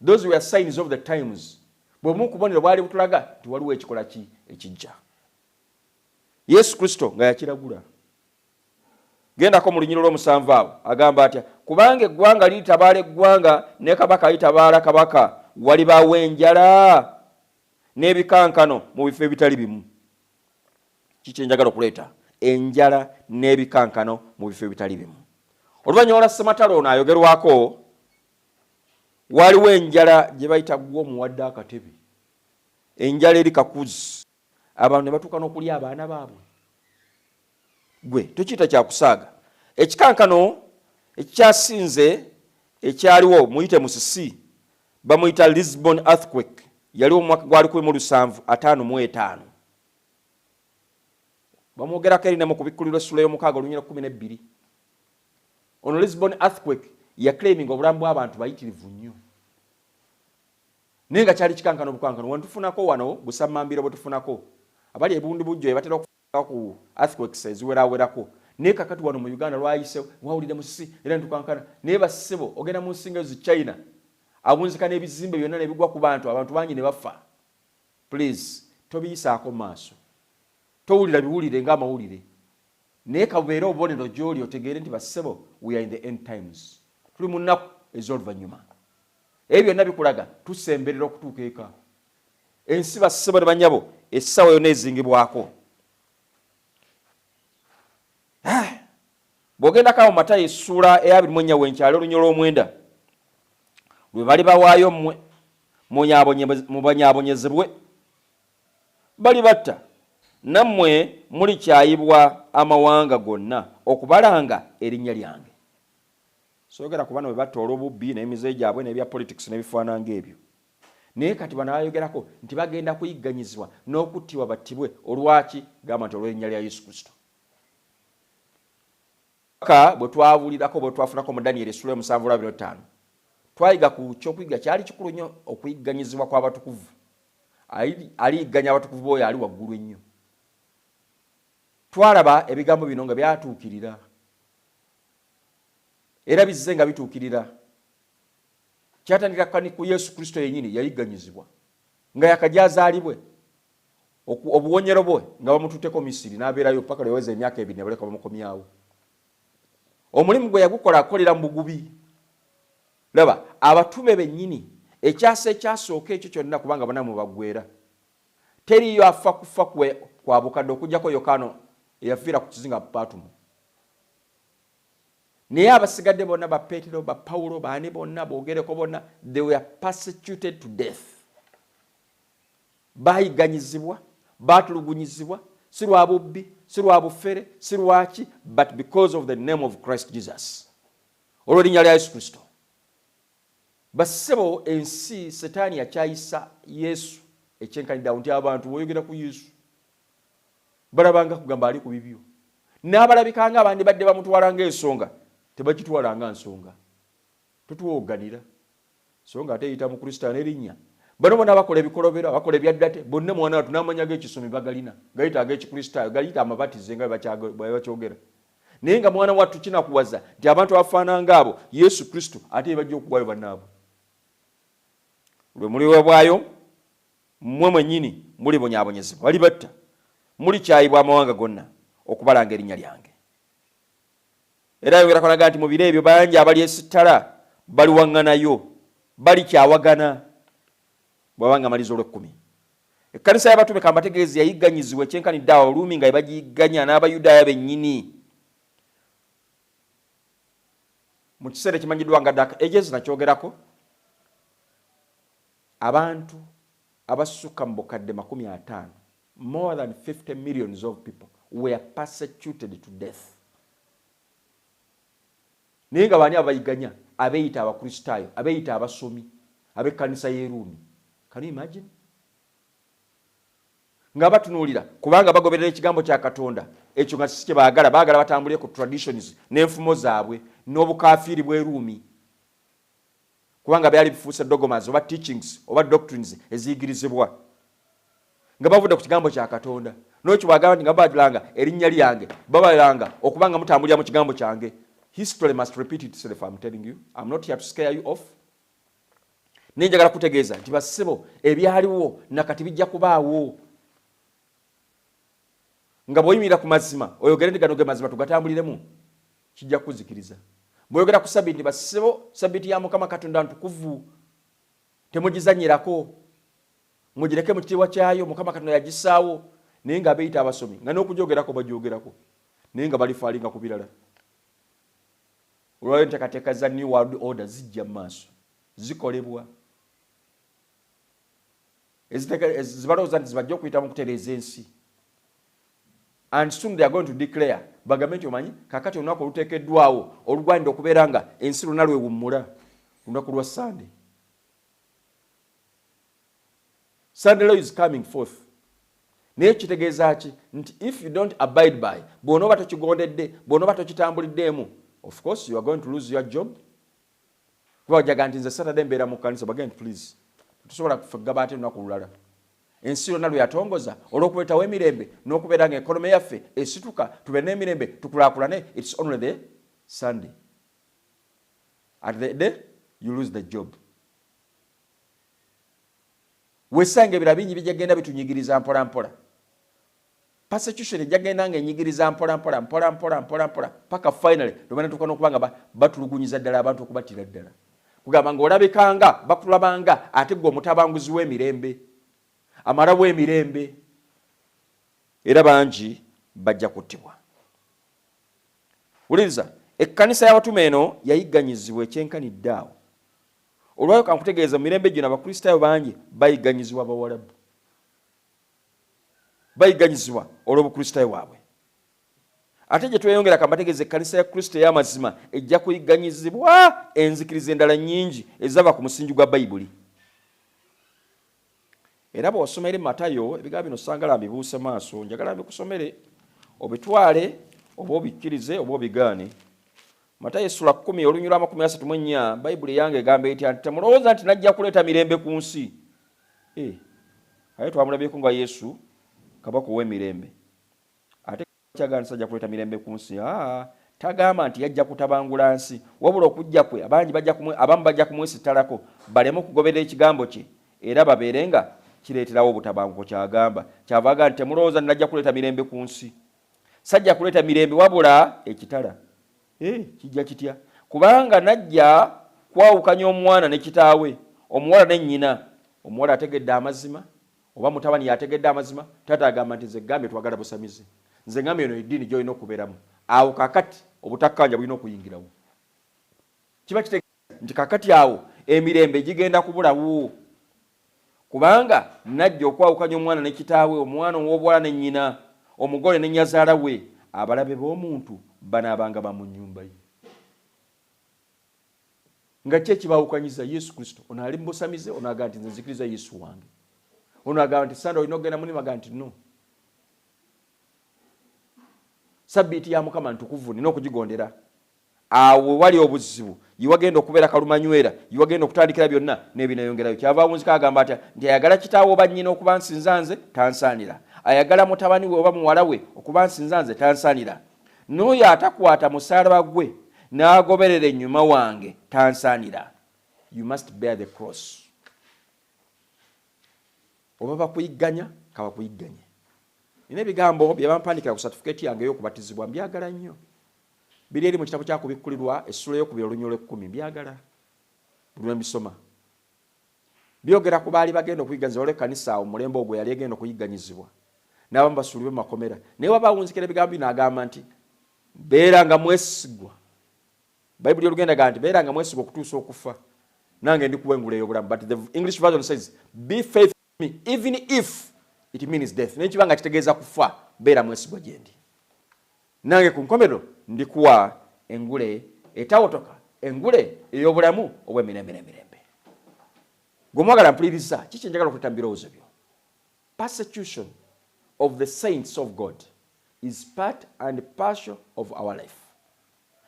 Those were signs of the times. Bwebumu kubonero bwali butulaga nti waliwo ekikola ki ekijja. Yesu Kristo nga yakiragula. Gendako mu lunyiro lw'omusanvu awo, agamba atya? Kubanga eggwanga liritabaala eggwanga, ne kabaka alitabaala kabaka, walibaawo enjala n'ebikankano mu bifo ebitali bimu. Kiki enjagala okuleeta? Enjala n'ebikankano mu bifo ebitali bimu. Oluvannyuma lwa ssematalo ono ayogerwako, waliwo enjala gye bayita gwe omuwadde akatebe, enjala eri kakuzi, abantu ne batuuka n'okulya abaana baabwe. Gwe tokiyita kyakusaaga. Ekikankano ekikyasinze ekyaliwo, muyite musisi, bamuyita Lisbon earthquake, yaliwo mu mwaka gwa 1755. Bamwogerako eri ne mu Kubikkulirwa essula y'omukaaga olunyira 12. Ono Lisbon earthquake yaclaiminga obulamu bw'abantu bayitirivu nnyo, naye nga kyali kikankano bukankano. Wano tufunako, wano busammambiro bwe tufunako abali ebundu bujjo ebatera okufunako ku earthquakes eziwerawerako. Naye kakati wano mu Uganda lwayise wawulire musisi era netukankana. Naye bassebo, ogenda mu nsinga zi China, awunzika n'ebizimbe byonna nebigwa ku bantu, abantu bangi ne bafa. Please, tobiyisaako maaso, towulira biwulire ng'amawulire, naye kabubeere obubonero gy'oli otegeere nti bassebo, we are in the end times, tuli mu nnaku ez'oluvannyuma. Ebyo byonna bikulaga tusemberera okutuuka eka. Ensi, bassebo ne banyabo, essaawa yonna ezingibwako. Ah! Bw'ogendako awo Matayo essuula eyabiri mu ennya wenkyali olunya olw'omwenda, lwe bali bawaayo mmwe mubonyaabonyezebwe, bali batta, nammwe mulikyayibwa amawanga gonna okubalanga erinnya lyange. Soogera ku bano bwe batta olw'obubbi n'emize gyabwe n'ebya politics n'ebifaanana ng'ebyo, naye kati bano abayogerako nti bagenda kuyigganyizibwa n'okuttibwa, battibwe olwaki? Gamba nti olw'erinnya lya Yesu Kristo. Ka bwe twawulirako, bwe twafunako mu Daniyeri essula y'omusanvu lwa 25, twayiga ku kyokuyiga kyali kikulu nnyo, okuyigganyizibwa kw'abatukuvu. Aliyigganya abatukuvu b'oyo ali waggulu ennyo. Twalaba ebigambo bino nga byatuukirira, era bizze nga bituukirira. Kyatandikira kani ku Yesu Kristo yennyini, yayigganyizibwa nga yakajazaalibwe, obuwonyero bwe nga bamututteko Misiri n'abeerayo paka lweweza emyaka 2 ne baleka bamukomyawo. Omulimu gwe yagukola akolera mu bugubi. Laba abatume bennyini, ekyasa ekyasooka ekyo kyonna, kubanga bonna mwe baggwera, teriyo afa kufa kwa bukadde okugjako Yokaano eyafiira ku kizinga Patumo. Naye abasigadde bonna, ba Peetero, ba Pawulo, baani bonna boogereko, bonna they were persecuted to death. Bayigganyizibwa, batulugunyizibwa, si lwa bubbi, si lwa bufere, si lwaki, but because of the name of Christ Jesus, olw'erinnya lya Yesu Kristo. Bassebo, ensi Setaani yakyayisa Yesu ekyenkaniddeawo nti abantu bw'oyogera ku Yesu balabanga kugamba ali ku bibyo, n'abalabikanga abandi badde bamutwala ng'ensonga tebagitwala nga nsonga. Totuwoganira so nga ate eyita mu Kristaayo n'erinnya. Bano bonna bakola ebikolobero, abakola ebyaddate bonna, mwana watu n'amanya g'ekisomi bagalina, gayita ag'Ekikristaayo, gayita amabatize nga bwe bakyogera. Naye nga mwana wattu kinakuwaza nti abantu abafaananga abo Yesu Kristo ate bebajja okuwaayo bannaabwe. Lwe muliweebwayo mmwe mwennyini mulibonyaabonyezebwa, balibatta, mulikyayibwa amawanga gonna okubalanga erinnya lyange. Era ayongerako naga nti mu biro ebyo bangi abalyesittala baliwaŋŋanayo, balikyawagana. Bw'aba nga amaliza olw'ekkumi, ekkanisa y'abatume, kambategeezi, yayigganyizibwa ekyenkanidde awo Ruumi nga bagiyigganya n'Abayudaaya bennyini mu kiseera ekimanyiddwa nga Dark Ages. Nakyogerako, abantu abasukka mu bukadde 50, more than 50 millions of people were persecuted to death. Naye nga baani ababayiganya? Abeeyita Abakristaayo, abeeyita abasomi ab'ekkanisa y'e Ruumi. Can you imagine? Nga batunuulira kubanga bagoberera ekigambo kya Katonda, ekyo nga si kye baagala. Baagala batambulire ku traditions n'enfumo zaabwe n'obukafiiri bw'e Ruumi, kubanga byali bifuuse dogmas oba teachings oba doctrines eziyigirizibwa nga bavudde ku kigambo kya Katonda. Nokyo bwagamba nti nga babalanga erinnya lyange, babalanga okuba nga mutambulira mu kigambo kyange. History must repeat itself. I'm telling you, I'm not here to scare you off, naye njagala kutegeeza nti bassebo, ebyaliwo nakati bijja kubaawo. Nga bw'oyimirira ku mazima, oyogere nti gano ge mazima, tugatambuliremu, kijja kukuzikiriza. Bw'oyogera ku Sabiti, bassebo, Sabiti ya Mukama Katonda ntukuvu, temugizanyirako, mugireke mu kitiibwa kyayo, Mukama Katonda yagisaawo. Naye nga abeeyita abasomi nga n'okugyogerako bagyogerako, naye nga balifaalinga ku birala. Olwayo enteekateeka za New World Order zijja mu maaso, zikolebwa, zibalowooza nti zibajja okuyita mu kutereeza ensi, and soon they are going to declare, bagambe nti omanyi kakati olunaku oluteekeddwawo olugwanidde okubeera nga ensi lwonna lwewummula, lunaku lwa Sande. Sunday law is coming forth. Naye kitegeeza ki? Nti if you don't abide by, bw'onooba tokigondedde, bw'onooba tokitambuliddeemu, of course you are going to lose your job, kuba ojaga nti nze Saturday mbeera mu kkanisa. Bagende nti please, tetusobola kugaba ate lunaku lulala ensi yonna lwe yatongoza olw'okuleetawo emirembe n'okubeera nga economy yaffe esituka, tube n'emirembe, tukulaakulane. It's only the Sunday. At the day you lose the job. Wesanga ebira bingi bijagenda bitunyigiriza mpola mpola. Persecution ejagenda nga enyigiriza mpola mpola, mpola mpola, mpola mpola, paka finally lwebanatuuka n'okuba nga batulugunyiza ddala abantu, okubattira ddala, kugamba ng'olabikanga bakulabanga ate gwe omutabanguzi w'emirembe, amalawo emirembe, era bangi bajja kuttibwa. Wuliriza, ekkanisa y'abatume eno yayigganyizibwa ekyenkanidde awo. Olwayo kankutegeeza, mu mirembe gino Abakristaayo bangi bayigganyizibwa Abawalabu, bayigganyizibwa olw'Obukristaayo bwabwe. Ate gye tweyongera, kambategeeza, ekkanisa ya Kristo ey'amazima ejja kuyigganyizibwa enzikiriza endala nnyingi ezava ku musingi gwa Bayibuli. Era bw'osoma eri Matayo, ebigambo bino sangala mbibuuse maaso, njagala mbikusomere obitwale, oba obikkirize oba obigaane. Matayo essula 10 olunyiriri lwa 34, Bayibuli eyange egamba etya? Nti temulowooza nti najja kuleeta mirembe ku nsi. Eh, aye twamulabyeko nga Yesu kabaka ow'emirembe, ate kyagamba nti sajja kuleeta mirembe ku nsi. Aa, tagamba nti yajja kutabangula nsi, wabula okujja kwe abangi abamu bajja kumwesittalako baleme okugoberera ekigambo kye, era babeere nga kireeterawo obutabanguko. Kyagamba, kyava agamba nti temulowooza nti najja kuleeta mirembe ku nsi, sajja kuleeta mirembe wabula ekitala. Eh, kijja kitya? Kubanga najja kwawukanya omwana ne kitaawe, omuwala ne nnyina. Omuwala ategedde amazima oba mutabani yategedde amazima, taata agamba nti nze gambye twagala busamize, nze ngambye eno eddiini gy'olina okubeeramu. Awo kakati obutakkanja bulina okuyingirawo. Kiba kitegeeza nti kakati awo emirembe gigenda kubulawo, kubanga najja okwawukanya omwana ne kitaawe, omwana ow'obuwala ne nnyina, omugole ne nnyazaala we. Abalabe b'omuntu banaabanga ba mu nnyumba ye. Nga ki ekibawukanyiza? Yesu Kristo. Ono ali mu busamize, ono agamba nti nze nzikiriza Yesu wange. Ono agamba nti Sande olina okugenda mulimu, agamba nti no, Sabbiiti ya Mukama ntukuvu, nina okugigondera. Awo wali obuzibu, yewagenda okubeera kalumanywera, yewagenda okutandikira byonna n'ebinayongerayo. Kyava awunzika agamba atya? Nti ayagala kitaawe oba nnyina okuba nsinza nze tansaanira, ayagala mutabani we oba muwala we okuba nsinza nze tansaanira, n'oyo atakwata musaalaba gwe n'agoberera ennyuma wange tansaanira. You must bear the cross. Oba bakuyigganya, kabakuyigganye. Nina ebigambo bye bampandikira ku satifikeeti yange ey'okubatizibwa, mbyagala nnyo. Biri eri mu kitabo kya Kubikkulirwa essula ey'okubiri olunyiriri lw'ekkumi. Mbyagala buli lwe mbisoma. Byogera ku baali bagenda okuyigganyizibwa. Waliwo ekkanisa awo mu mulembe ogwo yali egenda okuyigganyizibwa, n'abamu basuulibwe mu makomera. Naye waba awunzikira ebigambo bino, agamba nti beera nga mwesigwa. Bayibuli y'Oluganda egamba nti beera nga mwesigwa okutuusa okufa, nange ndikuwa engule ey'obulamu. But the English version says be faithful to me even if it means death. Naye kiba nga kitegeeza kufa, beera mwesigwa gyendi, nange ku nkomerero ndikuwa engule etawotoka, engule ey'obulamu obw'emirembe n'emirembe. Gwe mwagala mpuliriza, kiki njagala okuleeta mu birowoozo byo? Persecution of the saints of God is part and partial of our life.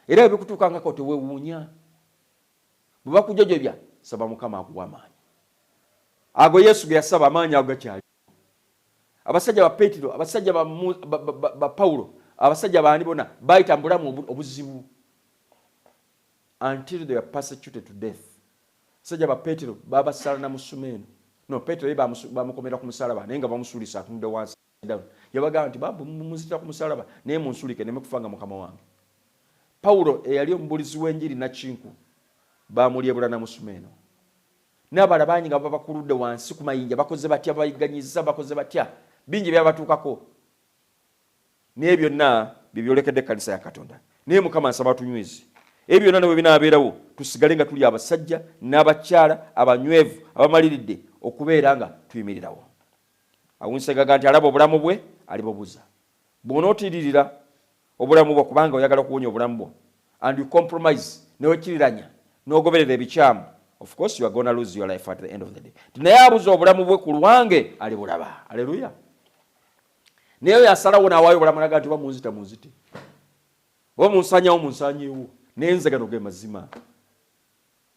Era ebikutuukangako tewewuunya. Bwe bakujojobya, saba Mukama akuwa amaanyi ago Yesu ge yasaba. Amaanyi ago gakyali. Abasajja ba Peetero, abasajja ba pawulo, abasajja baani bonna bayita mu bulamu obuzibu. Until they were persecuted to death. Sajja ba Petero babasala na musumeeno. No, Petero ye bamukomera ku musalaba naye nga bamusuulisa atunudde wansi down. Yabagamba nti babu muzitira ku musalaba naye munsulike neme kufa nga mukama wange. Pawulo eyali omubulizi w'enjiri nakinku bamulyebula na musumeeno. N'abalala bangi nga babakuludde wansi ku mayinja, bakoze batya, bayigganyizza, bakoze batya, bingi byabatuukako. Naye byonna byebyolekedde ekkanisa ya Katonda. Naye Mukama nsaba tunyweze ebyo byonna ne bwe binaabeerawo, tusigale nga tuli abasajja n'abakyala abanywevu abamaliridde okubeera nga tuyimirirawo. Awunsegaga nti alaba obulamu bwe alibubuza. Bw'onootiiririra obulamu bwo kubanga oyagala okuwonya obulamu bwo and you compromise, newekiriranya n'ogoberera ebikyamu, of course you are gonna lose your life at the end of the day. Nti naye abuza obulamu bwe ku lwange alibulaba. Aleluya. Naye oyo asalawo n'awaayo obulamu naga nti oba munzita munzite, oba munsanyawo munsanyeewo, naye nze gano ge mazima,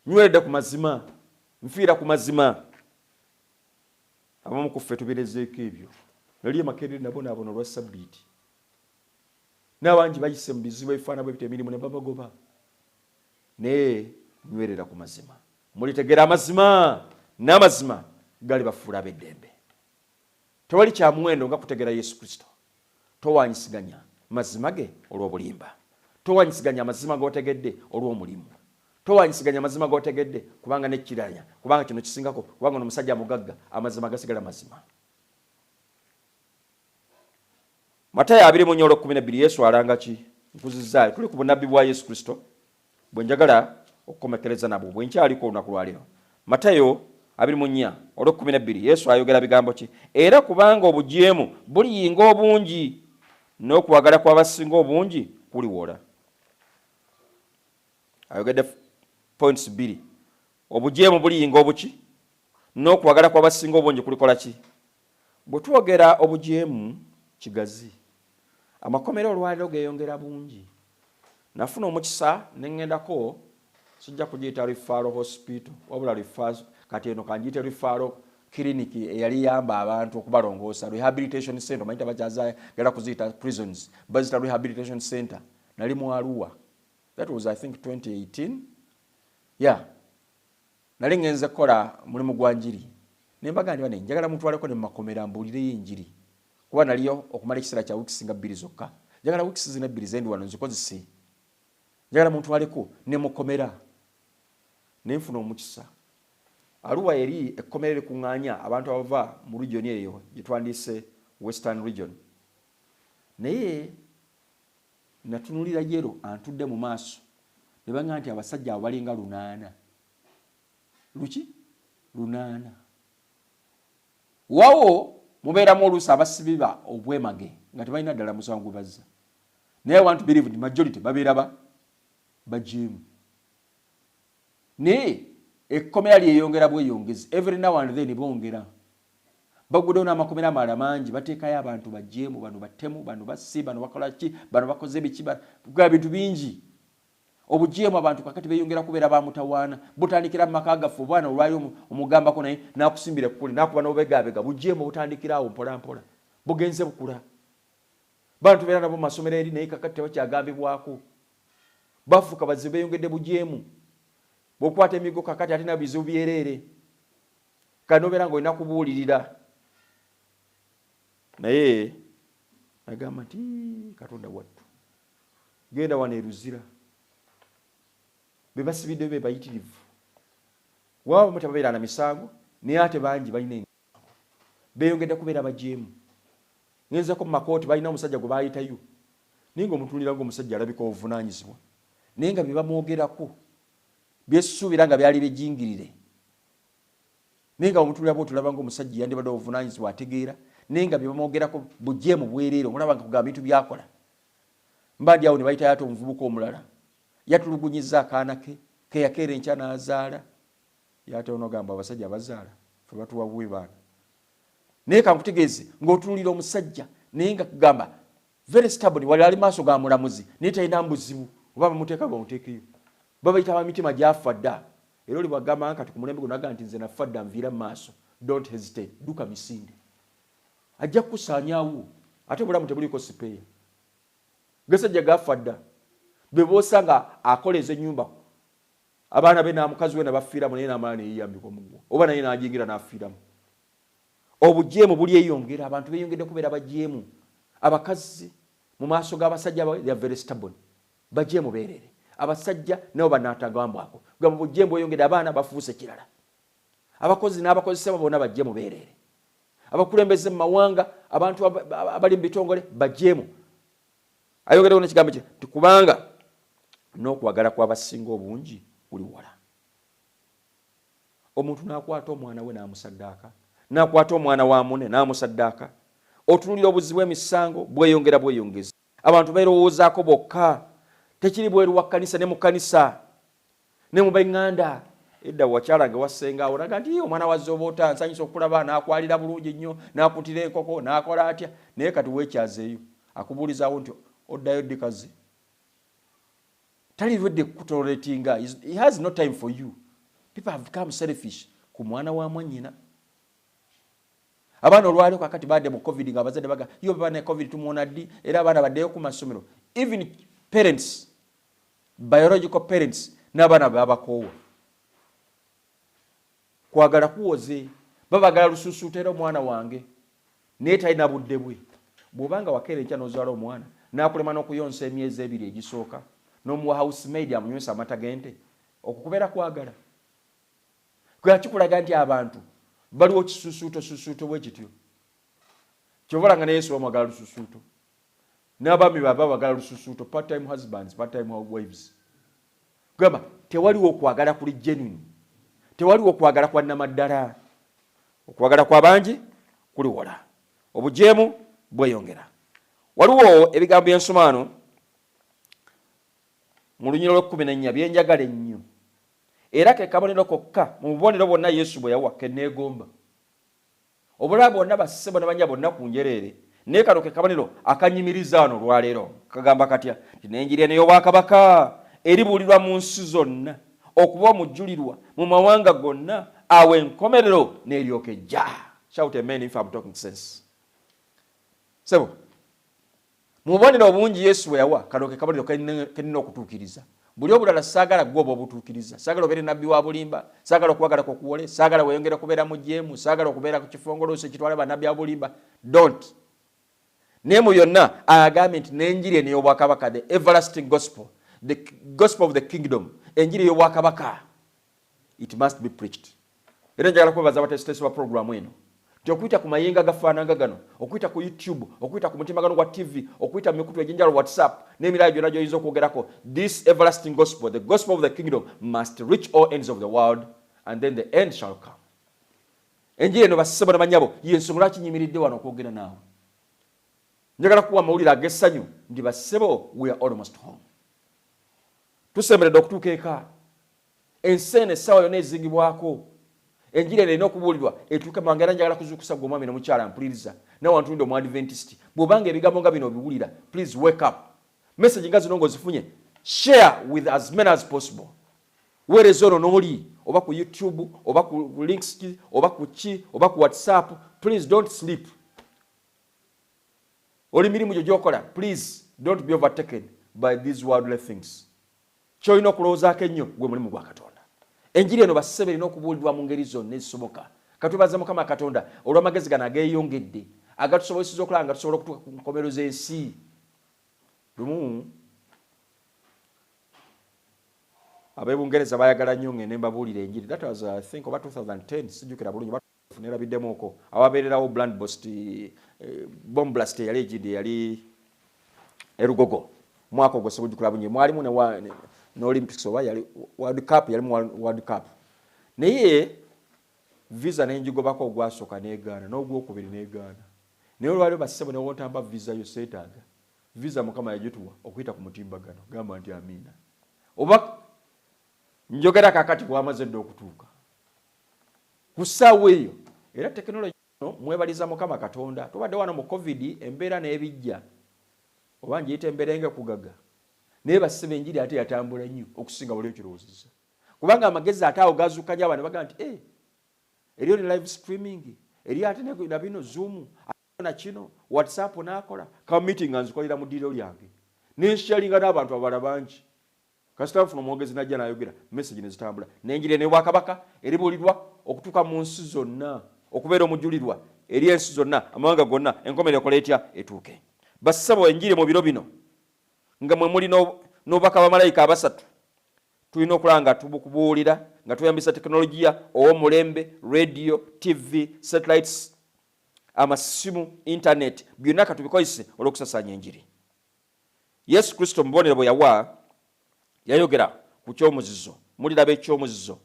nyweredde ku mazima, nfiira ku mazima. Abamu ku ffe tuberezeeko ebyo. Nali e Makerere nabonaabona olwa sabbiiti, n'abangi bayise mu bizibu ebifaana bwe bityo, emirimu ne babagoba, naye nywerera ku mazima. Mulitegera amazima n'amazima galibafuula ab'eddembe. Tewali kya muwendo nga kutegera Yesu Kristo. Towanyisiganya mazima ge olw'obulimba. Towanyisiganya amazima g'otegedde olw'omulimu. Towanyisiganya amazima g'otegedde kubanga nekkiranya, kubanga kino kisingako, kubanga ono musajja mugagga. Amazima gasigala mazima. Matayo 24:12, Yesu alanga ki? Nkuzizaayo, tuli ku bunabbi bwa Yesu Kristo bwe njagala okukomekereza nabwo bwe nkyaliko olunaku lwaleero. Matayo 24:12, Yesu ayogera bigambo ki? Era kubanga obujeemu buliyinga obungi, n'okwagala kw'abasinga obungi kuliwola. Ayogedde points bbiri: obujeemu buliyinga obuki, n'okwagala kw'abasinga obungi kulikola ki? Bwe twogera obujeemu kigazi, amakomera olwaliro geeyongera bungi. Nafuna omukisa ne ŋŋendako, sijja kugiyita referral hospital wabula kati eno kangiyite referral clinic eyali yamba abantu okubalongoosa, rehabilitation center. Omanyi tabakyazagala kuziyita prisons, bazita rehabilitation center. Nali mu Arua, that was I think 2018. Yeah, nali ngenze kukola mulimu gwa njiri, ne mbaga nti bane njagala mutwaleko ne mumakomera mbuulireyo enjiri, kuba naliyo okumala ekiseera kya weeks nga 2 zokka. Njagala weeks zino 2 zendi wano nzikozese, njagala muntwaleko ne mukomera. Ne nfuna omukisa, Arua eri ekkomera erikuŋŋaanya abantu abava mu region eyo gye twandiise Western Region. Naye natunulira yero antudde mu maaso, ne baŋŋamba nti abasajja abo balinga 800 luki 800. Wawo mubeeramu oluusi abasibiba obwemage nga tebalina ddala musango gwe bazza, naye I want to believe nti majority babeera ba bajeemu. Naye ekkomera lyeyongera bweyongezi, every now and then bongera, baguddewo n'amakomera amalala mangi, bateekayo abantu bajeemu, bano batemu, bano bassi, bano bakola ki, bano bakoze biki, bintu bingi. Obujeemu, abantu kakati beyongera kubeera bamutawaana, butandikira mu maka gaffe. Obwana olwali omugambako naye nakusimbira ekkuli nakuba n'obegabega. Bujeemu obutandikira awo mpola mpola bugenze bukula. Bantu tubeera nabo mu masomero eri, naye kakati tebakyagambibwako, bafuuka bazibu, beyongedde bujeemu. Bw'okwata emigo kakati ate nabo bizibu byereere, kati nobeera nga olina kubuulirira. Naye nagamba nti Katonda wattu, genda wano eruzira be basibiddeyo be bayitirivu, waba tebabeera na misango, naye ate bangi balina emisango, beeyongedde kubeera bajeemu. Ngenzeko mu makooti, balina omusajja gwe bayitayo, naye nga omutunulira nga omusajja alabika obuvunaanyizibwa, naye nga bye bamwogerako byesuubira nga byali bijingirire, naye nga omutunulira bwotulaba nga omusajja yandibadde obuvunaanyizibwa ategeera, naye nga bye bamwogerako bujeemu bwereere. Omulaba nga kugamba bintu byakola. Mba ndi awo ne bayitayo ate omuvubuka omulala yatulugunyiza akaana ke keyakeera enkya n'azaala. Yate onogamba abasajja abazaala fe batuwa buwi baana, naye kankutegeeze ng'otunulira omusajja, naye nga kugamba very stubborn, wali ali maaso ga mulamuzi naye talina mbuzibu, oba bamuteeka bamuteekeyo. Babayita bamitima gyafa dda. Era oli bwagamba kati ku mulembe guno agamba nti nze nafa dda, nviira mu maaso, don't hesitate, dduka misinde, ajja kukusaanyaawo. Ate obulamu tebuliiko spare. Gasajja gafa dda be boosanga akola ezo ennyumba. Abaana be namukazi we nabafiiramu, naye namala neyeyambika omuguwa oba naye najingira nafiiramu. Obujeemu bulyeyongera, abantu beyongedde kubeera bajeemu. Abakazi mu maaso g'abasajja baabwe, they are very stubborn, bajeemu beerere. Abasajja nabo banatagambwako gamba bujeemu bweyongedde, abaana bafuuse kirala. Abakozi n'abakozesebwa bonna bajjeemu beerere. Abakulembeze mu mawanga, abantu abali mu bitongole bajeemu. Ayongereko nekigambo kye nti kubanga n'okwagala kw'abasinga obungi kuli wala. Omuntu n'akwata omwana we n'amusaddaaka, n'akwata omwana wa munne n'amusaddaaka. Otunulira obuzibu, emisango bweyongera bweyongeza, abantu beerowoozaako bokka. Tekiri bweru wa kkanisa, ne mu kkanisa ne mu beŋŋanda. Edda wakyala nga wasenga awo naga nti omwana wa Zoboota nsanyusa okulaba, n'akwalira bulungi nnyo, n'akutira enkoko, n'akola atya. Naye kati weekyazeeyo, akubuulizaawo nti oddayo ddi kazi? Tali ready kutoleratinga, he has no time for you. People have become selfish. Ku mwana wa mwannyina, abaana olwaliro kakati badde mu COVID nga abazadde baga yo baba ne COVID tumuwona ddi, era abaana baddeyo ku masomero. Even parents, biological parents, n'abaana babakoowa. Kwagala kuwoze, babagala lususuuto, era omwana wange naye talina budde bwe. Bw'obanga wakeera enkya n'ozaala omwana n'akulema n'okuyonsa emyezi 2 egisooka, n'omuwa housemaid amunywesa amata g'ente, okwo kubeera kwagala? Kikulaga nti abantu baliwo kisusuuto susuuto bwe kityo. Kyova nga ne Yesu bamwagala lususuuto, n'abaami baba bagala lususuuto, part time husbands, part time wives. Gamba tewaliwo okwagala kuli genuine, tewaliwo okwagala kwa namaddala. Okwagala kwa bangi kuliwola, obujeemu bweyongera. Waliwo ebigambo byensomaano mu lunyiro lw'e14 byenjagala ennyo, era ke kabonero kokka mu bubonero bwonna Yesu bwe yawa keneegomba. Obulala bwonna, bassebo ne banya, bonna ku njereere, naye kano ke kabonero akanyimiriza wano olwaleero. Kagamba katya? Nti n'enjiri eno ey'obwakabaka eribuulirwa mu nsi zonna okuba omujulirwa mu mawanga gonna, awo enkomerero n'eryoka ejja. Shout amen if I'm talking sense. Sebo, mu bubonero obungi Yesu bwe yawa, kano ke kabonero kenina okutuukiriza. Buli obulala saagala gwe oba obutuukiriza. Saagala obeere nabbi wa bulimba, saagala okwagala kokuwole, saagala weyongere kubeera mu jeemu, saagala okubeera ku kifongoloosi ekitwala bannabbi abulimba, don't. Naye mu byonna agambye nti n'enjiri eno ey'obwakabaka, the everlasting gospel, the gospel of the kingdom, enjiri ey'obwakabaka, it must be preached. Era njagala kwebaza abateesiteesi ba programu eno nti okuyita ku mayenga gafaananga gano, okuyita ku YouTube, okuyita ku mutimbagano gwa TV, okuyita mu mikutu egy'enjawulo, WhatsApp n'emirala gyonna gy'oyinza okwogerako, this everlasting gospel, the gospel of the kingdom, must reach all ends of the world, and then the end shall come. Enjiri eno, bassebo ne banyabo, yensonga lwaki nyimiridde wano okwogera naawe. Njagala kuwa amawulire ag'essanyu nti bassebo, we are almost home. Tusemberedde okutuuka eka. Ensi eno essaawa yonna ezingibwako. Enjiri eno erina okubuulirwa etuuke mangu. Era njagala kuzuukusa gwe omwami nomukyala mpuliriza, nawe wantulinde omuadventist, bw'obanga ebigambo nga bino obiwulira, please wake up. Message nga zino ng'ozifunye, share with as many as possible. Weereza ono n'oli, oba ku YouTube, oba ku links ki, oba ku ki, oba ku WhatsApp. Please don't sleep. Oli mirimu gyo gyokola, please don't be overtaken by these worldly things. Kyolina okulowoozaako ennyo gwe mulimu gwa Katonda. Enjiri eno, bassebe, erina okubuulirwa mu ngeri zonna ezisoboka. Katwebaze Mukama Katonda olw'amagezi gano ageeyongedde agatusobozesa okulaba nga tusobola okutuuka ku nkomero z'ensi. Lumu ab'ebungereza bayagala nnyo ngende mbabuulira enjiri. That was, I think, oba 2010, sijjukira bulungi, nerabiddemu awabeererawo blast, bomb blast eyali egidde, yali erugogo mwaka ogwo, sibujjukira bulungi. Mwalimu ne Olympics oba yali World Cup, yali World Cup. Naye visa nenjigobako, ogwasooka negaana, n'ogwokubiri negaana. Naye olwaliro, bassebo, newontamba visa yo, seetaaga visa. Mukama yagituwa okuyita ku mutimbagano. Gamba nti amiina. Oba njogera kakati bwamaze dda okutuuka ku ssaawa eyo. Era tekinologi mwebaliza Mukama Katonda. Tubadde wano mu COVID, embeera n'ebijja, oba njiyita embeera engekugaga, naye bassebo, enjiri ate yatambula nnyo okusinga buli okirowoozezza, kubanga amagezi ate awo gazuukanya abantu bagaa nti eh, eriyo ne live streaming, eriyo ate na bino Zoom na kino WhatsApp, nakola ka meeting nga nzikolera mu ddiiro lyange, nensharinga n'abantu abalala bangi. Kasita bafuna omwogezi najja n'ayogera, message ne zitambula. N'enjiri eno ey'obwakabaka eribuulirwa okutuuka mu nsi zonna, okubeera omujulirwa eri ensi zonna, amawanga gonna, enkomerero ekola etya etuuke. Bassebo, enjiri mu biro bino nga mwe muli n'obubaka bamalayika abasatu, tulina okulaba nga tubukubuulira nga tweyambisa tekinologiya ow'omulembe, radio, TV, satellites, amasimu, internet, byonna katubikozese olw'okusasaanya enjiri. Yesu Kristo mu bubonero bwe yawa yayogera ku kyomuzizo. Muliraba ekyomuzizo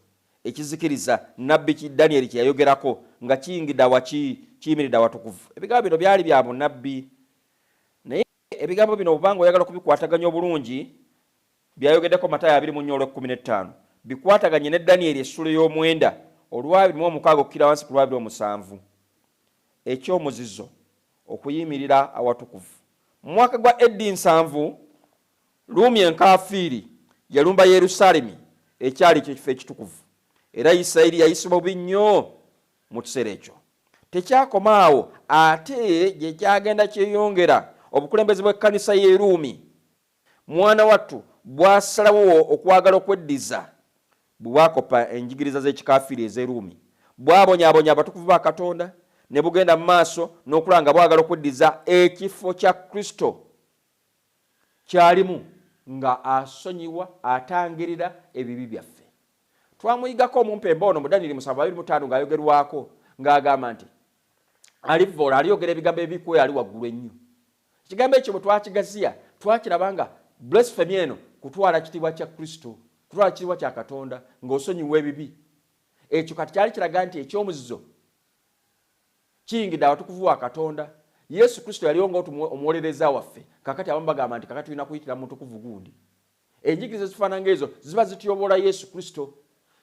ekizikiriza, nabbi ki Danyeri kye yayogerako, nga kiyingidde awaki kiyimiridde awatukuvu. Ebigambo bino byali bya bunnabbi, naye ebigambo bino obanga oyagala okubikwataganya obulungi, byayogeddeko Matayo 24 olw'e15, bikwataganye ne Danyeri essula ey'omwenda olwa26 okukira wansi ku lwa27. Ekyomuzizo okuyimirira awatukuvu. Mu mwaka gwa AD 70, Ruumi enkafiiri yalumba Yerusaalemi ekyali ekifo ekitukuvu, era Isirayiri yayisibwa bubi nnyo mu kiseera ekyo. Tekyakoma awo, ate gye kyagenda kyeyongera, obukulembeze bw'ekkanisa y'e Ruumi, mwana wattu, bwasalawo okwagala okweddiza bwe bwakopa enjigiriza z'ekikafiiri ez'e Ruumi. Bwabonyaabonya abatukuvu ba Katonda ne bugenda mu maaso n'okulaba nga bwagala okweddiza ekifo kya Kristo kyalimu nga asonyiwa, atangirira ebibi byaffe. Twamuyigako omumpembe ono mu Danyeri 7:25 ng'ayogerwako ng'agamba nti alivvoola, aliyogera ebigambo ebikuwe ali waggulu ennyo. Ekigambo ekyo bwe twakigaziya twakiraba nga blasphemy eno kutwala kitiibwa kya Kristo, kutwala kitiibwa kya Katonda ng'osonyiwa ebibi. Ekyo kati kyali kiraga nti ekyomuzizo kiyingidde awatukuvu wa Katonda. Yesu Kristo yaliwo ng'omuwolereza waffe. Kakati abamu bagamba nti kakati tulina kuyitira mu mutukuvu gundi. Enjigiriza ezifaanana ng'ezo ziba zityoboola Yesu Kristo.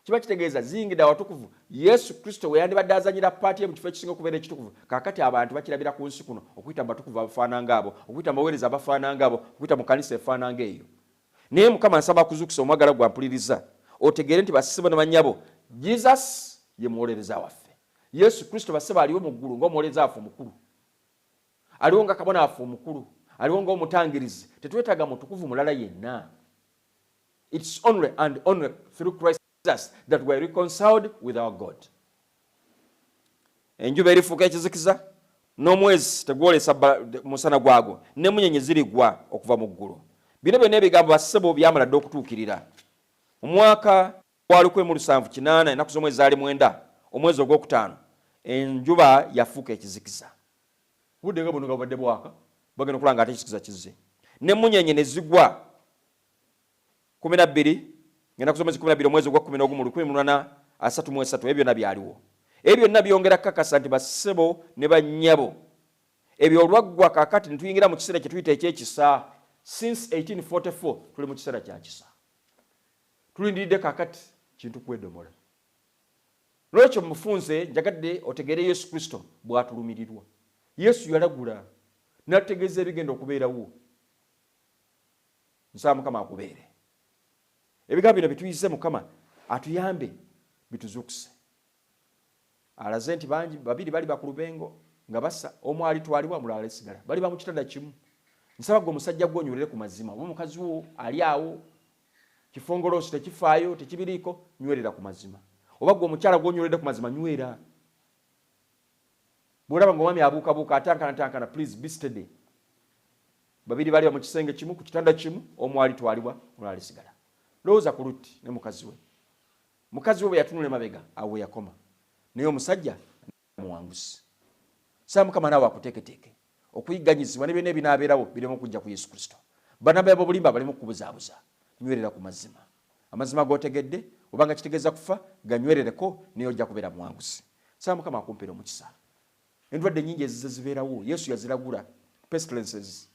Kiba kitegeeza ziyingidde awatukuvu Yesu Kristo we yandibadde azanyira paati ye mu kifo ekisinga okubeera ekitukuvu. Kakati abantu bakirabira ku nsi kuno okuyita mu batukuvu abafaanana ng'abo, okuyita mu baweereza abafaanana ng'abo, okuyita mu kkanisa efaanana ng'eyo. Naye Mukama nsaba akuzuukuse omwagala gwe ampuliriza, otegeere nti bassebo ne bannyabo, Jesus ye muwolereza waffe. Yesu Kristo bassebo aliwo mu ggulu ng'omuwolereza waffe omukulu, aliwo nga kabona waffe omukulu, aliwo ng'omutangirizi. Tetwetaaga mutukuvu mulala yenna. It's only and only through Christ Jesus that we are reconciled with our God. Enjuba erifuuka ekizikiza, n'omwezi tegwolesa musana gwagwo, n'emmunyenye zirigwa okuva mu ggulu. Bino byonna ebigambo bassebo byamala dda okutuukirira. Mu mwaka gwa 1780, ennaku z'omwezi zaali 9, omwezi ogwokutaano, enjuba yafuuka ekizikiza. Budde nga buno nga bubadde bwaka, bagenda okulaba nga ate ekizikiza kizze, n'emmunyenye ne zigwa. 12, ng'ennaku z'omwezi 12 omwezi ogwa 11 mu 1833, ebyo byonna byaliwo. Ebyo byonna byongera kukakasa nti bassebo ne bannyabo, ebyo olwaggwa kaakati ne tuyingira mu kiseera kye tuyita eky'ekisa. Since 1844 tuli mu kiseera kya kisa, tulindiridde kaakati kintu kwedomola. Lwekyo mufunze njagadde otegeere Yesu Kristo bw'atulumirirwa. Yesu yalagula n'atutegeeza ebigenda okubeerawo. Nsaba Mukama akubeere. Ebigambo bino bituyize, Mukama atuyambe bituzuukuse. Alaze nti bangi babiri baliba ku lubengo nga basa, omu alitwalibwa omulala alisigala, baliba mu kitanda kimu. Nsaba gwe omusajja gwe onywerere ku mazima, oba omukazi wo ali awo kifongoloosi tekifaayo tekibiriiko, nywerera ku mazima. Oba gwe omukyala gw'onyweredde ku mazima, nywera. Bw'olaba ng'omwami abuukabuuka atankana tankana, please be steady. Babiri baliba mu kisenge kimu ku kitanda kimu, omu alitwalibwa omulala alisigala. Lowooza ku Lutti ne mukazi we. Mukazi we bwe yatunula emabega, awo we yakoma, naye omusajja muwanguzi. Saba Mukama naawe akuteeketeeke okuyigganyizibwa ne byonna ebinaabeerawo bireme okujja ku Yesu Kristo. Bannabbi ab'obulimba baleme okukubuzaabuza. Nywerera ku mazima. Amazima g'otegedde, oba nga kitegeeza kufa, ganywerereko, naye ojja kubeera muwanguzi. Saba Mukama akumpeere omukisa. Endwadde nnyingi ezizze zibeerawo, Yesu yaziragula. Pestilences,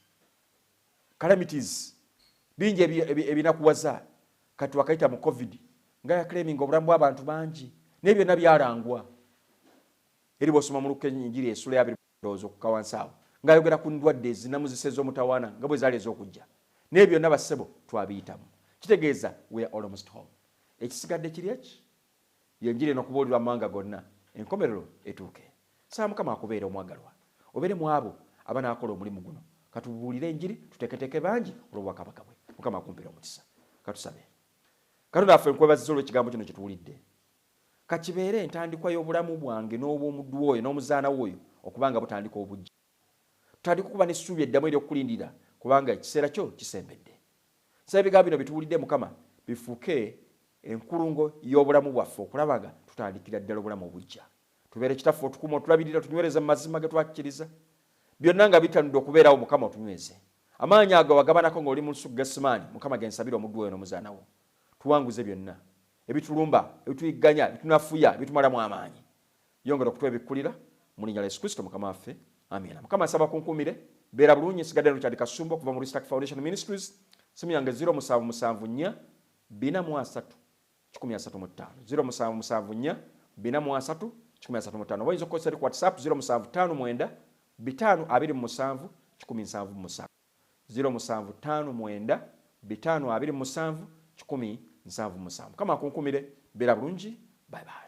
calamities, bingi ebinakuwaza. Kati twakayita mu COVID nga yaclaiminga obulamu bw'abantu bangi, naye byonna byalangwa. Eri bw'osoma mu Lukka enjiri essula ya abiri ndowooza okukka wansi awo, ng'ayogera ku ndwadde ezinamuzisa ez'omutawaana nga bwe zaali ez'okujja. Naye byonna bassebo twabiyitamu. Kitegeeza we are almost home. Ekisigadde kiri eki? Y'enjiri eno okubuulirwa mu mawanga gonna, enkomerero etuuke. Nsaba Mukama akubeere omwagalwa, obeere mu abo abanaakola omulimu guno. Katubuulire enjiri, tuteeketeeke bangi olw'obwakabaka bwe. Mukama akumpeere omukisa. Katusabe. Katonda waffe, nkwebazizza olw'ekigambo kino kye tuwulidde. Kakibeere entandikwa y'obulamu bwange n'obw'omuddu oyo n'omuzaana w'oyo okuba nga butandika obujja. Tutandika okuba n'essuubi eddamu ery'okukulindirira, kubanga ekiseera kyo kisembedde. Nsaba ebigambo bino bituwulidde, Mukama, bifuuke enkulungo y'obulamu bwaffe okulaba nga tutandikira ddala obulamu obujja. Tubeere kitaffe, otukuuma, otulabirira, tunywereze mu mazima ge twakkiriza. Byonna nga bitanudde okubeerawo, Mukama, otunyweze. Amaanyi ago wagabanako ng'oli mu lusuku Gesimaani, Mukama, gensabira omuddu oyo n'omuzaana wo. Tuwanguze byonna ebitulumba, ebituyigganya, ebitunafuya, ebitumalamu amaanyi. Yongera okutwebikkulira mu linnya lya Yesu Kristo Mukama waffe, amiina. Mukama, nsaba kunkuumire, beera bulungi. Nsigadde Richard Kasumba okuva mu Ristak Foundation Ministries. Simu yange 0774 430 135, 0774 430 135. Oba oyinza okukozesa eri ku WhatsApp 0759 527 177, 0759 527 177. Mukama akunkumire, beera bulungi, bye bye.